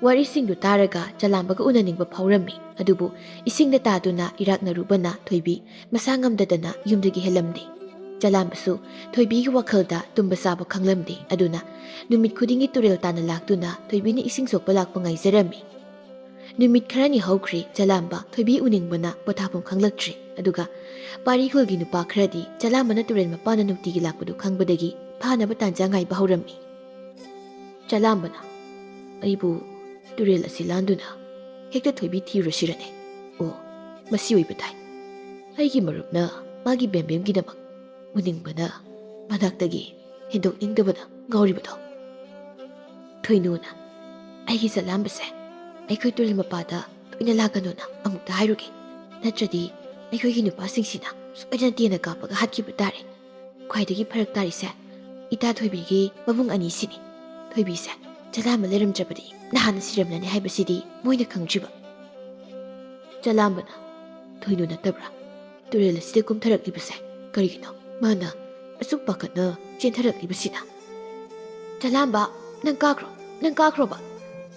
ꯋꯥꯔꯤꯁꯤꯡꯗꯨ ꯇꯥꯔꯒ ꯆꯂꯥꯝꯕꯒ ꯎꯅꯅꯤꯡꯕ ꯐꯥꯎꯔꯝꯃꯤ, ꯑꯗꯨꯕꯨ ꯏꯁꯤꯡꯗ ꯇꯥꯗꯨꯅ ꯏꯔꯥꯛꯅꯔꯨꯕꯅ ꯊꯣꯏꯕꯤ ꯃꯁꯥ ꯉꯝꯗꯗꯅ ꯌꯨꯝꯗꯒꯤ ꯍꯦꯜꯂꯝꯗꯦ꯫ ꯆꯂꯥꯝꯕꯁꯨ ꯊꯣꯏꯕꯤꯒꯤ ꯋꯥꯈꯜꯗ ꯇꯨꯝꯕ ꯆꯥꯕ ꯈꯪꯂꯝꯗꯦ, ꯑꯗꯨꯅ ꯅꯨꯃꯤꯠ ꯈꯨꯗꯤꯡꯒꯤ ꯇꯨꯔꯦꯜ ꯇꯥꯟꯅ ꯂꯥꯛꯇꯨꯅ ꯊꯣꯏꯕꯤꯅ ꯏꯁꯤꯡ ꯁꯣꯛꯄ ꯂꯥꯛꯄ ꯉꯥꯏꯖꯔꯝꯃꯤ꯫ ꯅꯨꯃꯤꯠ ꯈꯔꯅꯤ ꯍꯧꯈ꯭ꯔꯦ, ꯆꯂꯥꯝꯕ ꯊꯣꯏꯕꯤ ꯎꯅꯤꯡꯕꯅ ꯄꯣꯊꯥꯐꯝ ꯈꯪꯂꯛꯇ꯭ꯔꯦ꯫ ꯑꯗꯨꯒ ꯄꯥꯔꯤ ꯈꯨꯜꯒꯤ ꯅꯨꯄꯥ ꯈꯔꯗꯤ ꯆꯂꯥꯝꯕꯅ ꯇꯨꯔꯦꯜ ꯃꯄꯥꯟꯗ ꯅꯨꯡꯇꯤꯒꯤ ꯂꯥꯛꯄꯗꯨ ꯈꯪꯕꯗꯒꯤ ꯐꯥꯅꯕ ꯇꯥꯟꯖꯥ ꯉꯥꯏꯕ ꯍꯧꯔꯝꯃꯤ꯫ ꯆꯂꯥꯝꯕꯅ, "ꯑꯩꯕꯨ ꯇꯨꯔꯦꯜ ꯑꯁꯤ ꯂꯥꯟꯗꯨꯅ ꯍꯦꯛꯇ ꯊꯣꯏꯕꯤ ꯊꯤꯔꯨꯔꯁꯤꯔꯅꯦ? ꯑꯣ, ꯃꯁꯤ ꯑꯣꯏꯕ ꯇꯥꯏ꯫ ꯑꯩꯒꯤ ꯃꯔꯨꯞꯅ ꯃꯥꯒꯤ ꯕꯦꯝꯕꯦꯝꯒꯤꯗꯃꯛ ꯎꯅꯤꯡꯕꯅ ꯃꯅꯥꯛꯇꯒꯤ ꯍꯦꯟꯗꯣꯛꯅꯤꯡꯗꯕꯅ ꯉꯥꯎꯔꯤꯕꯗꯣ꯫" ꯊꯣꯏꯅꯨꯅ, "ꯑꯩꯒꯤ ꯆꯂꯥꯝꯕꯁꯦ ꯑꯩꯈꯣꯏ ꯇꯨꯔꯦꯜ ꯃꯄꯥꯗ ꯇꯣꯏꯅ ꯂꯥꯛꯀꯅꯨꯅ ꯑꯃꯨꯛꯇ ꯍꯥꯏꯔꯨꯒꯦ, ꯅꯠꯇ꯭ꯔꯗꯤ ꯑꯩꯈꯣꯏꯒꯤ ꯅꯨꯄꯥꯁꯤꯡꯁꯤꯅ ꯁꯣꯏꯗꯅ ꯇꯦꯟꯅ ꯀꯥꯞꯄꯒ ꯍꯥꯠꯈꯤꯕ ꯇꯥꯔꯦ꯫ ꯈ꯭ꯋꯥꯏꯗꯒꯤ ꯐꯔꯛ ꯇꯥꯔꯤꯁꯦ ꯏꯇꯥ ꯊꯣꯏꯕꯤꯒꯤ ꯃꯕꯨꯡ ꯑꯅꯤꯁꯤꯅꯤ꯫ ꯊꯣꯏꯕꯤꯁꯦ ꯆꯂꯥꯝꯕ ꯂꯩꯔꯝꯗ꯭ꯔꯕꯗꯤ ꯅꯍꯥꯟꯅ ꯁꯤꯔꯝꯂꯅꯤ ꯍꯥꯏꯕꯁꯤꯗꯤ ꯃꯣꯏꯅ ꯈꯪꯗ꯭ꯔꯤꯕ꯫" ꯆꯂꯥꯝꯕꯅ, "ꯊꯣꯏꯅꯨ ꯅꯠꯇꯕ꯭ꯔꯥ ꯇꯨꯔꯦꯜ ꯑꯁꯤꯗ ꯀꯨꯝꯊꯔꯛꯂꯤꯕꯁꯦ? ꯀꯔꯤꯒꯤꯅꯣ ꯃꯥꯅ ꯑꯁꯨꯛ ꯄꯥꯈꯠꯅ ꯆꯦꯟꯊꯔꯛꯂꯤꯕꯁꯤꯅ?" "ꯆꯂꯥꯝꯕ, ꯅꯪ ꯀꯥꯈ꯭ꯔꯣ, ꯅꯪ ꯀꯥꯈ꯭ꯔꯣꯕ꯫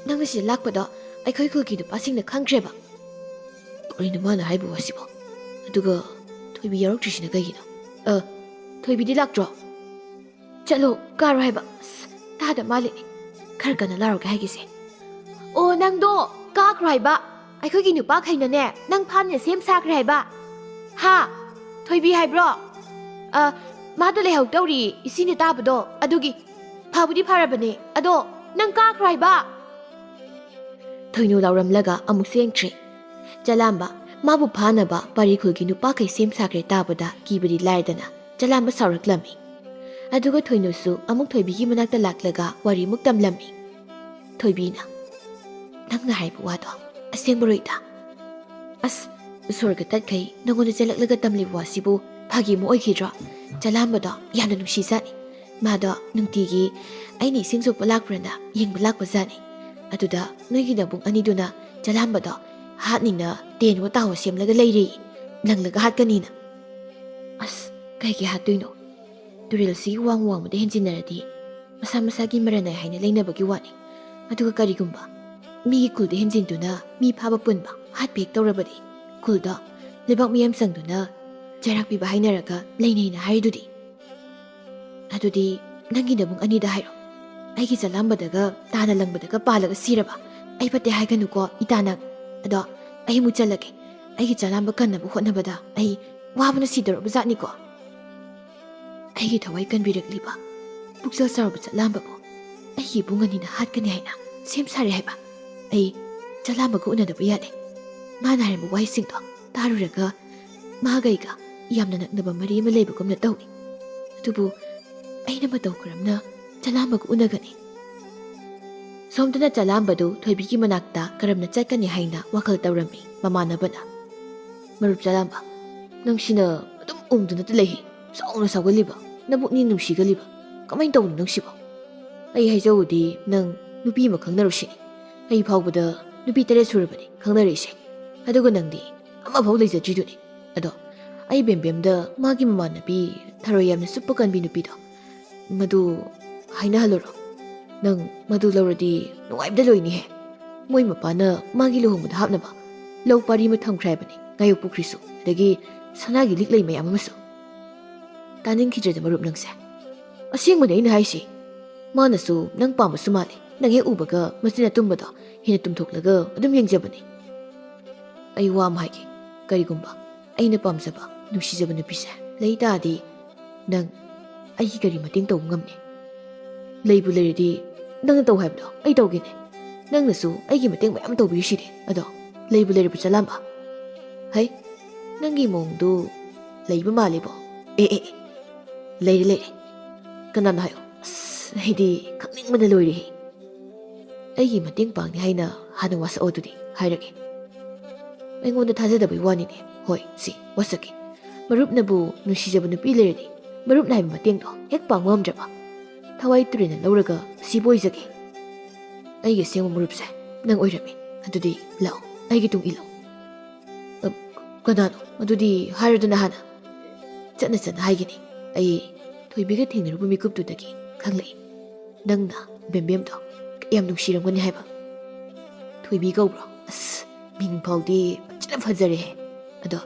ꯅꯪꯅ ꯁꯤꯗ ꯂꯥꯛꯄꯗꯣ ꯑꯩꯈꯣꯏ ꯈꯨꯜꯒꯤ ꯅꯨꯄꯥꯁꯤꯡꯅ ꯈꯪꯈ꯭ꯔꯦꯕ꯫" "ꯀꯔꯤꯅꯣ ꯃꯥꯅ ꯍꯥꯏꯕ ꯋꯥꯁꯤꯕꯣ? ꯑꯗꯨꯒ ꯊꯣꯏꯕꯤ ꯌꯥꯎꯔꯛꯇ꯭ꯔꯤꯁꯤꯅ ꯀꯩꯒꯤꯅꯣ? ꯑ, ꯊꯣꯏꯕꯤꯗꯤ ꯂꯥꯛꯇ꯭ꯔꯣ?" "ꯆꯠꯂꯣ, ꯀꯥꯔꯣ ꯍꯥꯏꯕ꯫ ꯑꯁ, ꯇꯥꯗ ꯃꯥꯜꯂꯤꯅꯦ꯫ ꯈꯔ ꯀꯟꯅ ꯂꯥꯎꯔꯒꯦ ꯍꯥꯏꯒꯤꯁꯦ꯫" "ꯑꯣ, ꯅꯪꯗꯣ ꯀꯥꯈ꯭ꯔꯣ ꯍꯥꯏꯕ꯫ ꯑꯩꯈꯣꯏꯒꯤ ꯅꯨꯄꯥꯈꯩꯅꯅꯦ, ꯅꯪ ꯐꯥꯅ ꯁꯦꯝ ꯁꯥꯈ꯭ꯔꯦ ꯍꯥꯏꯕ꯫" "ꯍꯥ? ꯊꯣꯏꯕꯤ ꯍꯥꯏꯕ꯭ꯔꯣ?" "ꯑ, ꯃꯥꯗꯣ ꯂꯩꯍꯧ ꯇꯧꯔꯤ, ꯏꯁꯤꯡꯗ ꯇꯥꯕꯗꯣ, ꯑꯗꯨꯒꯤ꯫ ꯐꯕꯨꯗꯤ ꯐꯔꯕꯅꯦ, ꯑꯗꯣ ꯅꯪ ꯀꯥꯈ꯭ꯔꯣ ꯍꯥꯏꯕ꯫" ꯊꯣꯏꯅꯨ ꯂꯥꯎꯔꯝꯂꯒ ꯑꯃꯨꯛ ꯆꯦꯟꯈ꯭ꯔꯦ꯫ ꯆꯂꯥꯝꯕ ꯃꯥꯕꯨ ꯐꯥꯅꯕ ꯄꯥꯔꯤ ꯈꯨꯜꯒꯤ ꯅꯨꯄꯥꯈꯩ ꯁꯦꯝ ꯁꯥꯈ꯭ꯔꯦ ꯇꯥꯕꯗ ꯀꯤꯕꯗꯤ ꯂꯥꯏꯔꯗꯅ ꯆꯂꯥꯝꯕ ꯁꯥꯎꯔꯛꯂꯝꯃꯤ꯫ ꯑꯗꯨꯒ ꯊꯣꯏꯅꯨꯁꯨ ꯑꯃꯨꯛ ꯊꯣꯏꯕꯤꯒꯤ ꯃꯅꯥꯛꯇ ꯂꯥꯛꯂꯒ ꯋꯥꯔꯤꯃꯨꯛ ꯇꯝꯂꯝꯃꯤ꯫ ꯊꯣꯏꯕꯤꯅ, "ꯅꯪꯅ ꯍꯥꯏꯕ ꯋꯥꯗꯣ ꯑꯁꯦꯡꯕꯔꯣ ꯏꯇꯥ? ꯑꯁ, ꯁꯣꯔꯒ ꯇꯠꯈꯩ ꯅꯉꯣꯟꯗ ꯆꯦꯜꯂꯛꯂꯒ ꯇꯝꯂꯤꯕ ꯋꯥꯁꯤꯕꯨ ꯐꯥꯒꯤ ꯑꯃ ꯑꯣꯏꯈꯤꯗ꯭ꯔꯣ? ꯆꯂꯥꯝꯕꯗꯣ ꯌꯥꯝꯅ ꯅꯨꯡꯁꯤꯖꯥꯠꯅꯤ꯫ ꯃꯥꯗꯣ ꯅꯨꯡꯇꯤꯒꯤ ꯑꯩꯅ ꯏꯁꯤꯡ ꯁꯣꯛꯄ ꯂꯥꯛꯄ꯭ꯔꯅ ꯌꯦꯡꯕ ꯂꯥꯛꯄꯖꯥꯠꯅꯤ꯫ ꯑꯗꯨꯗ ꯅꯣꯏꯒꯤ ꯅꯕꯨꯡ ꯑꯅꯤꯗꯨꯅ ꯆꯂꯥꯝꯕꯗꯣ ꯍꯥꯠꯅꯤꯅ ꯇꯦꯟꯋꯣ ꯇꯥꯋꯣ ꯁꯦꯝꯂꯒ ꯂꯩꯔꯦ, ꯂꯪꯂꯒ ꯍꯥꯠꯀꯅꯤꯅ꯫ ꯑꯁ, ꯀꯩꯒꯤ ꯍꯥꯠꯇꯣꯏꯅꯣ? ꯇꯨꯔꯦꯜꯁꯤꯒꯤ ꯋꯥꯡ ꯋꯥꯡꯃꯗ ꯍꯦꯟꯖꯤꯟꯅꯔꯗꯤ ꯃꯁꯥ ꯃꯁꯥꯒꯤ ꯃꯔꯟ ꯅꯥꯏ ꯍꯥꯏꯅ ꯂꯩꯅꯕꯒꯤ ꯋꯥꯅꯤ꯫ ꯑꯗꯨꯒ ꯀꯔꯤꯒꯨꯝꯕ ꯃꯤꯒꯤ ꯈꯨꯜꯗ ꯍꯦꯟꯖꯤꯟꯗꯨꯅ ꯃꯤ ꯐꯥꯕ ꯄꯨꯟꯕ ꯍꯥꯠꯄ ꯍꯦꯛ ꯇꯧꯔꯕꯗꯤ ꯈꯨꯜꯗꯣ ꯂꯩꯕꯥꯛ ꯃꯤꯌꯥꯝ ꯆꯪꯗꯨꯅ ꯆꯩꯔꯥꯛ ꯄꯤꯕ ꯍꯥꯏꯅꯔꯒ ꯂꯩꯅꯩꯅ ꯍꯥꯏꯔꯤꯗꯨꯗꯤ꯫ ꯑꯗꯨꯗꯤ ꯅꯪꯒꯤ ꯅꯕꯨꯡ ꯑꯅꯤꯗ ꯍꯥꯏꯔꯣ, ꯑꯩꯒꯤ ꯆꯂꯥꯝꯕꯗꯒ ꯇꯥꯅ ꯂꯪꯕꯗꯒ ꯄꯥꯜꯂꯒ ꯁꯤꯔꯕ ꯑꯩ ꯐꯠꯇꯦ ꯍꯥꯏꯒꯅꯨꯀꯣ ꯏꯇꯥ ꯅꯪ꯫ ꯑꯗꯣ ꯑꯩ ꯑꯃꯨꯛ ꯆꯠꯂꯒꯦ꯫ ꯑꯩꯒꯤ ꯆꯂꯥꯝꯕ ꯀꯟꯅꯕ ꯍꯣꯠꯅꯕꯗ ꯑꯩ ꯋꯥꯕꯅ ꯁꯤꯗꯧꯔꯕ ꯖꯥꯠꯅꯤꯀꯣ꯫ ꯑꯩꯒꯤ ꯊꯋꯥꯏ ꯀꯟꯕꯤꯔꯛꯂꯤꯕ ꯄꯨꯛꯆꯦꯜ ꯆꯥꯎꯔꯕ ꯆꯠꯂꯥꯝꯕꯕꯨ ꯑꯩꯒꯤ ꯏꯕꯨꯡ ꯑꯅꯤꯅ ꯍꯥꯠꯀꯅꯤ ꯍꯥꯏꯅ ꯁꯦꯝ ꯁꯥꯔꯦ ꯍꯥꯏꯕ꯫ ꯑꯩ ꯆꯠꯂꯥꯝꯕꯒ ꯎꯅꯗꯕ ꯌꯥꯗꯦ꯫ ꯃꯥꯅ ꯍꯥꯏꯔꯝꯕ ꯋꯥꯍꯩꯁꯤꯡꯗꯣ ꯇꯥꯔꯨꯔꯒ ꯃꯥꯒ ꯑꯩꯒ ꯌꯥꯝꯅ ꯅꯛꯅꯕ ꯃꯔꯤ ꯑꯃ ꯂꯩꯕꯒꯨꯝꯅ ꯇꯧꯏ꯫ ꯑꯗꯨꯕꯨ ꯑꯩꯅ ꯃꯇꯧ ꯀꯔꯝꯅ ꯆꯠꯂꯥꯝꯕꯒ ꯎꯅꯒꯅꯤ? ꯁꯣꯝꯗꯅ ꯆꯠꯂꯥꯝꯕꯗꯨ ꯊꯣꯏꯕꯤꯒꯤ ꯃꯅꯥꯛꯇ ꯀꯔꯝꯅ ꯆꯠꯀꯅꯤ ꯍꯥꯏꯅ ꯋꯥꯈꯜ ꯇꯧꯔꯝꯃꯤ ꯃꯃꯥꯟꯅꯕꯅ꯫ "ꯃꯔꯨꯞ ꯆꯂꯥꯝꯕ, ꯅꯪꯁꯤꯅ ꯑꯗꯨꯝ ꯎꯪꯗꯨꯅꯇ ꯂꯩꯍꯦ꯫ ꯆꯥꯎꯅ ꯁꯥꯎꯒꯜꯂꯤꯕ, ꯅꯕꯨꯛꯅꯤ ꯅꯨꯡꯁꯤꯒꯜꯂꯤꯕ꯫ ꯀꯃꯥꯏꯅ ꯇꯧꯕꯅꯣ ꯅꯪꯁꯤꯕꯣ? ꯑꯩ ꯍꯥꯏꯖꯧꯗꯤ ꯅꯪ ꯅꯨꯄꯤ ꯑꯃ ꯈꯪꯅꯔꯨꯁꯤꯅꯤ꯫ ꯑꯩ ꯐꯥꯎꯕꯗ ꯅꯨꯄꯤ ꯇꯔꯦꯠ ꯁꯨꯔꯕꯅꯤ ꯈꯪꯅꯔꯛꯏꯁꯦ꯫ ꯑꯗꯨꯒ ꯅꯪꯗꯤ ꯑꯃꯐꯥꯎ ꯂꯩꯖꯗ꯭ꯔꯤꯗꯨꯅꯤ꯫ ꯑꯗꯣ ꯑꯩ ꯕꯦꯝꯕꯦꯝꯗ ꯃꯥꯒꯤ ꯃꯃꯥꯟꯅꯕꯤ ꯊꯔꯣꯏ ꯌꯥꯝꯅ ꯆꯨꯞꯄ ꯀꯟꯕꯤ ꯅꯨꯄꯤꯗꯣ, ꯃꯗꯨ ꯍꯥꯏꯅꯍꯜꯂꯨꯔꯣ꯫ ꯅꯪ ꯃꯗꯨ ꯂꯧꯔꯗꯤ ꯅꯨꯡꯉꯥꯏꯕꯗ ꯂꯣꯏꯅꯤꯍꯦ꯫ ꯃꯣꯏ ꯃꯄꯥꯅ ꯃꯥꯒꯤ ꯂꯨꯍꯣꯡꯕꯗ ꯍꯥꯞꯅꯕ ꯂꯧ ꯄꯥꯔꯤ ꯑꯃ ꯊꯝꯈ꯭ꯔꯦ ꯍꯥꯏꯕꯅꯤ, ꯉꯥꯌꯣꯛ ꯄꯨꯈ꯭ꯔꯤꯁꯨ, ꯑꯗꯒꯤ ꯁꯅꯥꯒꯤ ꯂꯤꯛ ꯂꯩ ꯃꯌꯥꯝ ꯑꯃꯁꯨ꯫ ꯇꯥꯅꯤꯡꯈꯤꯗ꯭ꯔꯦꯗ ꯃꯔꯨꯞ ꯅꯪꯁꯦ꯫ ꯑꯁꯦꯡꯕꯅꯦ ꯑꯩꯅ ꯍꯥꯏꯁꯤ꯫ ꯃꯥꯅꯁꯨ ꯅꯪ ꯄꯥꯝꯕꯁꯨ ꯃꯥꯜꯂꯦ꯫ ꯅꯪ ꯍꯦꯛ ꯎꯕꯒ ꯃꯆꯤꯟ ꯑꯇꯨꯝꯕꯗꯣ ꯍꯦꯟꯅ ꯇꯨꯝꯊꯣꯛꯂꯒ ꯑꯗꯨꯝ ꯌꯦꯡꯖꯕꯅꯦ꯫ ꯑꯩ ꯋꯥ ꯑꯃ ꯍꯥꯏꯒꯦ꯫ ꯀꯔꯤꯒꯨꯝꯕ ꯑꯩꯅ ꯄꯥꯝꯖꯕ, ꯅꯨꯡꯁꯤꯖꯕ ꯅꯨꯄꯤꯁꯦ ꯂꯩ ꯇꯥꯔꯗꯤ ꯅꯪ ꯑꯩꯒꯤ ꯀꯔꯤ ꯃꯇꯦꯡ ꯇꯧꯕ ꯉꯝꯅꯤ? ꯂꯩꯕꯨ ꯂꯩꯔꯗꯤ ꯅꯪꯅ ꯇꯧ ꯍꯥꯏꯕꯗꯣ ꯑꯩ ꯇꯧꯒꯦꯅꯦ꯫ ꯅꯪꯅꯁꯨ ꯑꯩꯒꯤ ꯃꯇꯦꯡ ꯃꯌꯥꯝ ꯇꯧꯕꯤꯔꯤꯁꯤꯗꯤ꯫ ꯑꯗꯣ ꯂꯩꯕꯨ ꯂꯩꯔꯕ ꯆꯂꯥꯝꯕ? ꯍꯩ, ꯅꯪꯒꯤ ꯃꯑꯣꯡꯗꯨ ꯂꯩꯕ ꯃꯥꯜꯂꯤꯕꯣ꯫ ꯑꯦ, ꯑꯦ, ꯑꯦ, ꯂꯩꯔꯦ, ꯂꯩꯔꯦ꯫ ꯀꯅꯥꯅꯣ ꯍꯥꯏꯌꯣ꯫ ꯑꯁ, ꯑꯩꯗꯤ ꯈꯪꯅꯤꯡꯕꯅ ꯂꯣꯏꯔꯦꯍꯦ꯫ ꯑꯩꯒꯤ ꯃꯇꯦꯡ ꯄꯥꯡꯅꯤ ꯍꯥꯏꯅ ꯍꯥꯟꯅ ꯋꯥꯁꯛꯑꯣ ꯑꯗꯨꯗꯤ ꯍꯥꯏꯔꯒꯦ꯫ ꯑꯩꯉꯣꯟꯗ ꯊꯥꯖꯗꯕꯩ ꯋꯥꯅꯤꯅꯦ꯫ ꯍꯣꯏ, ꯁꯤ ꯋꯥꯁꯛꯀꯦ꯫ ꯃꯔꯨꯞꯅꯕꯨ ꯅꯨꯡꯁꯤꯖꯕ ꯅꯨꯄꯤ ꯂꯩꯔꯗꯤ ꯃꯔꯨꯞꯅ ꯍꯥꯏꯕ ꯃꯇꯦꯡꯗꯣ ꯍꯦꯛ ꯄꯥꯡꯕ ꯉꯝꯗ꯭ꯔꯕ? ꯊꯋꯥꯏ ꯇꯨꯔꯦꯜꯅ ꯂꯧꯔꯒ ꯁꯤꯕ ꯑꯣꯏꯖꯒꯦ꯫ ꯑꯩꯒꯤ ꯑꯁꯦꯡꯕ ꯃꯔꯨꯞꯁꯦ ꯅꯪ ꯑꯣꯏꯔꯝꯃꯤ꯫ ꯑꯗꯨꯗꯤ ꯂꯥꯛꯑꯣ, ꯑꯩꯒꯤ ꯇꯨꯡ ꯏꯜꯂꯣ꯫ "ꯑ, ꯀꯅꯥꯅꯣ? ꯑꯗꯨꯗꯤ ꯍꯥꯏꯔꯗꯅ ꯍꯥꯟꯅ?" "ꯆꯠꯅ ꯆꯠꯅ ꯍꯥꯏꯒꯅꯤ꯫ ꯑꯩ ꯊꯣꯏꯕꯤꯒ ꯊꯦꯡꯅꯔꯨꯕ ꯃꯤꯀꯨꯞꯇꯨꯗꯒꯤ ꯈꯪꯂꯛꯏ ꯅꯪꯅ ꯕꯦꯝꯕꯦꯝꯗꯣ ꯀꯌꯥꯝ ꯅꯨꯡꯁꯤꯔꯝꯒꯅꯤ ꯍꯥꯏꯕ꯫ ꯊꯣꯏꯕꯤ ꯀꯧꯕ꯭ꯔꯣ? ꯑꯁ, ꯃꯤꯡ ꯐꯥꯎꯗꯤ ꯐꯖꯅ ꯐꯖꯔꯦꯍꯦ꯫ ꯑꯗꯣ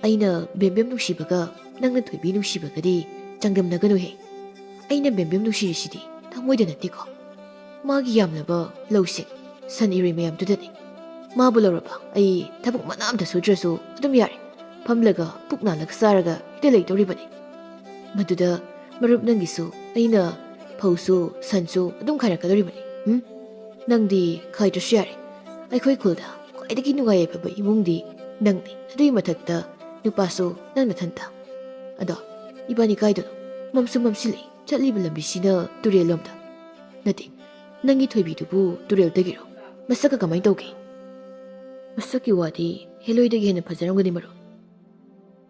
ꯑꯩꯅ ꯕꯦꯝꯕꯦꯝ ꯅꯨꯡꯁꯤꯕꯒ ꯅꯪꯅ ꯊꯣꯏꯕꯤ ꯅꯨꯡꯁꯤꯕꯒꯗꯤ ꯆꯥꯡꯗꯝꯅꯒꯅꯨꯍꯦ꯫ ꯑꯩꯅ ꯕꯦꯝꯕꯦꯝ ꯅꯨꯡꯁꯤꯔꯤꯁꯤꯗꯤ ꯊꯃꯣꯏꯗ ꯅꯠꯇꯦꯀꯣ꯫ ꯃꯥꯒꯤ ꯌꯥꯝꯂꯕ ꯂꯧꯁꯤꯡ, ꯁꯟ ꯏꯔꯣꯏ ꯃꯌꯥꯝꯗꯨꯗꯅꯤ꯫ ꯃꯥꯕꯨ ꯂꯧꯔꯕ ꯑꯩ ꯊꯕꯛ ꯃꯅꯥ ꯑꯝꯇ ꯁꯨꯗ꯭ꯔꯁꯨ ꯑꯗꯨꯝ ꯌꯥꯔꯦ꯫ ꯐꯝꯂꯒ ꯄꯨꯛ ꯅꯥꯜꯂꯒ ꯆꯥꯔꯒ ꯍꯦꯛꯇ ꯂꯩꯗꯧꯔꯤꯕꯅꯤ꯫ ꯃꯗꯨꯗ ꯃꯔꯨꯞ ꯅꯪꯒꯤꯁꯨ ꯑꯩꯅ ꯐꯧꯁꯨ ꯁꯟꯁꯨ ꯑꯗꯨꯝ ꯈꯥꯏꯔꯛꯀꯗꯧꯔꯤꯕꯅꯤ꯫ ꯎꯝ? ꯅꯪꯗꯤ ꯈꯥꯏꯗ꯭ꯔꯁꯨ ꯌꯥꯔꯦ꯫ ꯑꯩꯈꯣꯏ ꯈꯨꯜꯗ ꯈ꯭ꯋꯥꯏꯗꯒꯤ ꯅꯨꯡꯉꯥꯏ ꯌꯥꯏꯐꯕ ꯏꯃꯨꯡꯗꯤ ꯅꯪꯅꯤ꯫ ꯑꯗꯨꯒꯤ ꯃꯊꯛꯇ ꯅꯨꯄꯥꯁꯨ ꯅꯪ ꯅꯊꯟꯇ꯫ ꯑꯗꯣ ꯏꯕꯥꯅꯤ ꯀꯥꯏꯗꯅꯣ? ꯃꯝꯁꯨ ꯃꯝꯁꯤꯜꯂꯛꯏ꯫ ꯆꯠꯂꯤꯕ ꯂꯝꯕꯤꯁꯤꯅ ꯇꯨꯔꯦꯜ ꯂꯣꯝꯗ꯫ ꯅꯠꯇꯦ, ꯅꯪꯒꯤ ꯊꯣꯏꯕꯤꯗꯨꯕꯨ ꯇꯨꯔꯦꯜꯗꯒꯤꯔꯣ? ꯃꯁꯛꯀ ꯀꯃꯥꯏꯅ ꯇꯧꯒꯦ?" ꯃꯁꯛꯀꯤ ꯋꯥꯗꯤ ꯍꯦꯂꯣꯏꯗꯒꯤ ꯍꯦꯟꯅ ꯐꯖꯔꯝꯒꯅꯤ ꯃꯔꯨꯞ꯫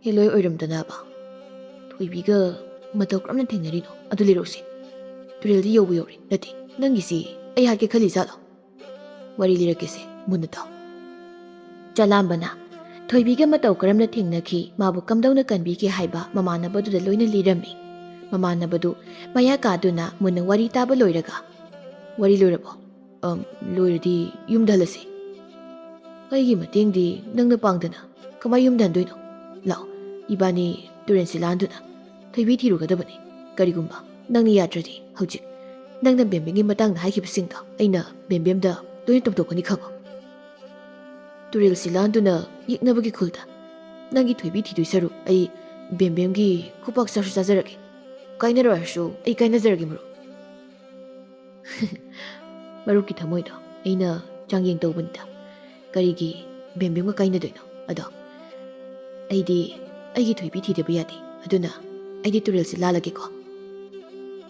ꯍꯦꯂꯣꯏ ꯑꯣꯏꯔꯝꯗꯅꯕ꯫ ꯊꯣꯏꯕꯤꯒ ꯃꯇꯧ ꯀꯔꯝꯅ ꯊꯦꯡꯅꯔꯤꯅꯣ? ꯑꯗꯨ ꯂꯤꯔꯛꯎꯁꯦ꯫ ꯇꯨꯔꯦꯜꯗꯤ ꯌꯧꯕ ꯌꯧꯔꯦ꯫ ꯅꯠꯇꯦ, ꯅꯪꯒꯤꯁꯤ ꯑꯩ ꯍꯥꯠꯀꯦ ꯈꯜꯂꯤ ꯖꯥꯠꯂꯣ? ꯋꯥꯔꯤ ꯂꯤꯔꯛꯀꯦꯁꯦ, ꯃꯨꯟꯅ ꯇꯥꯎ꯫ ꯆꯂꯥꯝꯕꯅ ꯊꯣꯏꯕꯤꯒ ꯃꯇꯧ ꯀꯔꯝꯅ ꯊꯦꯡꯅꯈꯤ, ꯃꯥꯕꯨ ꯀꯝꯗꯧꯅ ꯀꯟꯕꯤꯈꯤ ꯍꯥꯏꯕ ꯃꯃꯥꯟꯅꯕꯗꯨꯗ ꯂꯣꯏꯅ ꯂꯤꯔꯝꯃꯤ꯫ ꯃꯃꯥꯟꯅꯕꯗꯨ ꯃꯌꯥ ꯀꯥꯗꯨꯅ ꯃꯨꯟꯅ ꯋꯥꯔꯤ ꯇꯥꯕ ꯂꯣꯏꯔꯒ, "ꯋꯥꯔꯤ ꯂꯣꯏꯔꯕꯣ? ꯑꯝ, ꯂꯣꯏꯔꯗꯤ ꯌꯨꯝꯗ ꯍꯜꯂꯁꯤ꯫ ꯑꯩꯒꯤ ꯃꯇꯦꯡꯗꯤ ꯅꯪꯅ ꯄꯥꯡꯗꯅ ꯀꯃꯥꯏ ꯌꯨꯝꯗ ꯍꯟꯗꯣꯏꯅꯣ? ꯂꯥꯛꯑꯣ, ꯏꯕꯥꯅꯤ ꯇꯨꯔꯦꯜꯁꯤ ꯂꯥꯟꯗꯨꯅ ꯊꯣꯏꯕꯤ ꯊꯤꯔꯨꯒꯗꯕꯅꯤ꯫ ꯀꯔꯤꯒꯨꯝꯕ ꯅꯪꯅ ꯌꯥꯗ꯭ꯔꯗꯤ ꯍꯧꯖꯤꯛ ꯅꯪꯅ ꯕꯦꯝꯕꯦꯝꯒꯤ ꯃꯇꯥꯡꯗ ꯍꯥꯏꯈꯤꯕꯁꯤꯡꯗꯣ ꯑꯩꯅ ꯕꯦꯝꯕꯦꯝꯗ ꯂꯣꯏꯅ ꯇꯝꯊꯣꯛꯀꯅꯤ, ꯈꯪꯉꯣ꯫ ꯇꯨꯔꯦꯜꯁꯤ ꯂꯥꯟꯗꯨꯅ ꯌꯦꯛꯅꯕꯒꯤ ꯈꯨꯜꯗ ꯅꯪꯒꯤ ꯊꯣꯏꯕꯤ ꯊꯤꯗꯣꯏ ꯁꯔꯨꯛ ꯑꯩ ꯕꯦꯝꯕꯦꯝꯒꯤ ꯈꯨꯄꯥꯛ ꯆꯥꯁꯨ ꯆꯥꯖꯔꯒꯦ꯫ ꯀꯥꯏꯅꯔꯣ ꯍꯥꯏꯔꯁꯨ ꯑꯩ ꯀꯥꯏꯅꯖꯔꯒꯦ, ꯃꯔꯨꯞ꯫" ꯃꯔꯨꯞꯀꯤ ꯊꯃꯣꯏꯗꯣ ꯑꯩꯅ ꯆꯥꯡꯌꯦꯡ ꯇꯧꯕꯅꯤꯗ꯫ ꯀꯔꯤꯒꯤ ꯕꯦꯝꯕꯦꯝꯒ ꯀꯥꯏꯅꯗꯣꯏꯅꯣ? ꯑꯗꯣ ꯑꯩꯗꯤ ꯑꯩꯒꯤ ꯊꯣꯏꯕꯤ ꯊꯤꯗꯕ ꯌꯥꯗꯦ꯫ ꯑꯗꯨꯅ ꯑꯩꯗꯤ ꯇꯨꯔꯦꯜꯁꯦ ꯂꯥꯜꯂꯒꯦꯀꯣ꯫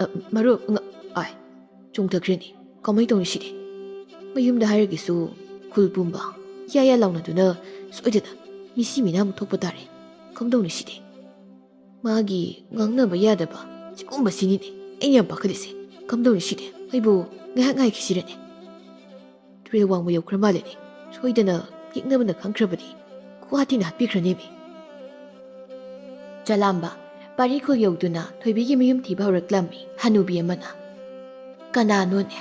ꯑ, ꯃꯔꯨꯞ, ꯉ-, ꯑꯥꯏ, ꯆꯣꯡꯊꯈ꯭ꯔꯦꯅꯦ꯫ ꯀꯃꯥꯏ ꯇꯧꯅꯤ ꯁꯤꯗꯤ? ꯃꯌꯨꯝꯗ ꯍꯥꯏꯔꯒꯦꯁꯨ ꯈꯨꯜ ꯄꯨꯝꯕ ꯌꯥ ꯌꯥ ꯂꯥꯎꯅꯗꯨꯅ ꯁꯣꯏꯗꯅ ꯃꯤꯁꯤ ꯃꯤꯅꯥ ꯑꯃꯨꯛ ꯊꯣꯛꯄ ꯇꯥꯔꯦ꯫ ꯀꯝꯗꯧꯅꯤ ꯁꯤꯗꯤ? ꯃꯥꯒꯤ ꯉꯥꯡꯅꯕ ꯌꯥꯗꯕ ꯁꯤꯒꯨꯝꯕꯁꯤꯅꯤꯅꯦ ꯑꯩꯅ ꯌꯥꯝ ꯄꯥꯈꯠꯂꯤꯁꯦ꯫ ꯀꯝꯗꯧꯅꯤ ꯁꯤꯗꯤ? ꯑꯩꯕꯨ ꯉꯥꯏꯍꯥꯛ ꯉꯥꯏꯈꯤꯁꯤꯔꯅꯦ? ꯇꯨꯔꯦꯜ ꯋꯥꯡꯃ ꯌꯧꯈ꯭ꯔ ꯃꯥꯜꯂꯦꯅꯦ꯫ ꯁꯣꯏꯗꯅ ꯌꯦꯛꯅꯕꯅ ꯈꯪꯈ꯭ꯔꯕꯗꯤ ꯒꯨꯋꯥꯍꯥꯇꯤꯅ ꯍꯥꯠꯄꯤꯈ꯭ꯔꯅꯦꯃꯤ꯫ ꯆꯂꯥꯝꯕ ꯄꯥꯔꯤꯈꯨꯜ ꯌꯧꯗꯨꯅ ꯊꯣꯏꯕꯤꯒꯤ ꯃꯌꯨꯝ ꯊꯤꯕ ꯍꯧꯔꯛꯂꯝꯃꯤ ꯍꯅꯨꯕꯤ ꯑꯃꯅ꯫ ꯀꯅꯥꯅꯣꯅꯦ?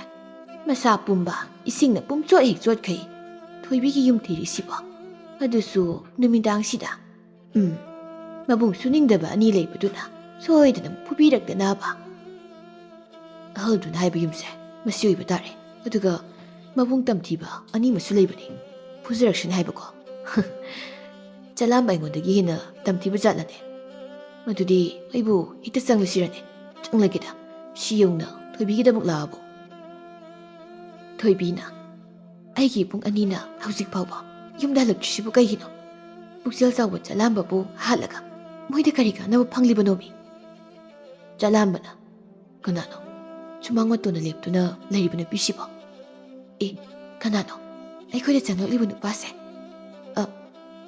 ꯃꯁꯥ ꯄꯨꯝꯕ, ꯏꯁꯤꯡꯅ ꯄꯨꯝꯆꯣꯠ ꯍꯦꯛ ꯆꯣꯠꯈꯩ ꯊꯣꯏꯕꯤꯒꯤ ꯌꯨꯝ ꯊꯤꯔꯤꯁꯤꯕꯣ? ꯑꯗꯨꯁꯨ ꯅꯨꯃꯤꯗꯥꯡꯁꯤꯗ꯫ ꯎꯝ, ꯃꯕꯨꯡ ꯁꯨꯅꯤꯡꯗꯕ ꯑꯅꯤ ꯂꯩꯕꯗꯨꯅ ꯁꯣꯏꯗꯅ ꯐꯨꯕꯤꯔꯛꯇꯅꯕ꯫ ꯑꯍꯜꯗꯨꯅ ꯍꯥꯏꯕ ꯌꯨꯝꯁꯦ ꯃꯁꯤ ꯑꯣꯏꯕ ꯇꯥꯔꯦ꯫ ꯑꯗꯨꯒ ꯃꯕꯨꯡ ꯇꯝꯊꯤꯕ ꯑꯅꯤ ꯑꯃꯁꯨ ꯂꯩꯕꯅꯤ꯫ ꯐꯨꯖꯔꯛꯁꯅꯤ ꯍꯥꯏꯕꯀꯣ꯫ ꯆꯂꯥꯝꯕ ꯑꯩꯉꯣꯟꯗꯒꯤ ꯍꯦꯟꯅ ꯇꯝꯊꯤꯕ ꯖꯥꯠꯂꯅꯦ? ꯃꯗꯨꯗꯤ ꯑꯩꯕꯨ ꯍꯦꯛꯇ ꯆꯪꯂꯁꯤꯔꯅꯦ? ꯆꯪꯂꯒꯦꯗ, ꯁꯤ ꯌꯧꯅ ꯊꯣꯏꯕꯤꯒꯤꯗꯃꯛ ꯂꯥꯛꯑꯕꯣ? ꯊꯣꯏꯕꯤꯅ, ꯑꯩꯒꯤ ꯏꯕꯨꯡ ꯑꯅꯤꯅ ꯍꯧꯖꯤꯛ ꯐꯥꯎꯕ ꯌꯨꯝꯗ ꯍꯜꯂꯛꯇ꯭ꯔꯤꯁꯤꯕꯨ ꯀꯩꯒꯤꯅꯣ? ꯄꯨꯛꯆꯦꯜ ꯆꯥꯎꯕ ꯆꯂꯥꯝꯕꯕꯨ ꯍꯥꯠꯂꯒ ꯃꯣꯏꯗ ꯀꯔꯤ ꯀꯥꯟꯅꯕ ꯐꯪꯂꯤꯕꯅꯣꯃꯤ? ꯆꯂꯥꯝꯕꯅ, ꯀꯅꯥꯅꯣ ꯁꯨꯃꯥꯡ ꯃꯇꯣꯟꯗ ꯂꯦꯞꯇꯨꯅ ꯂꯩꯔꯤꯕ ꯅꯨꯄꯤꯁꯤꯕꯣ? ꯑꯦ, ꯀꯅꯥꯅꯣ ꯑꯩꯈꯣꯏꯗ ꯆꯪꯂꯛꯂꯤꯕ ꯅꯨꯄꯥꯁꯦ? ꯑ,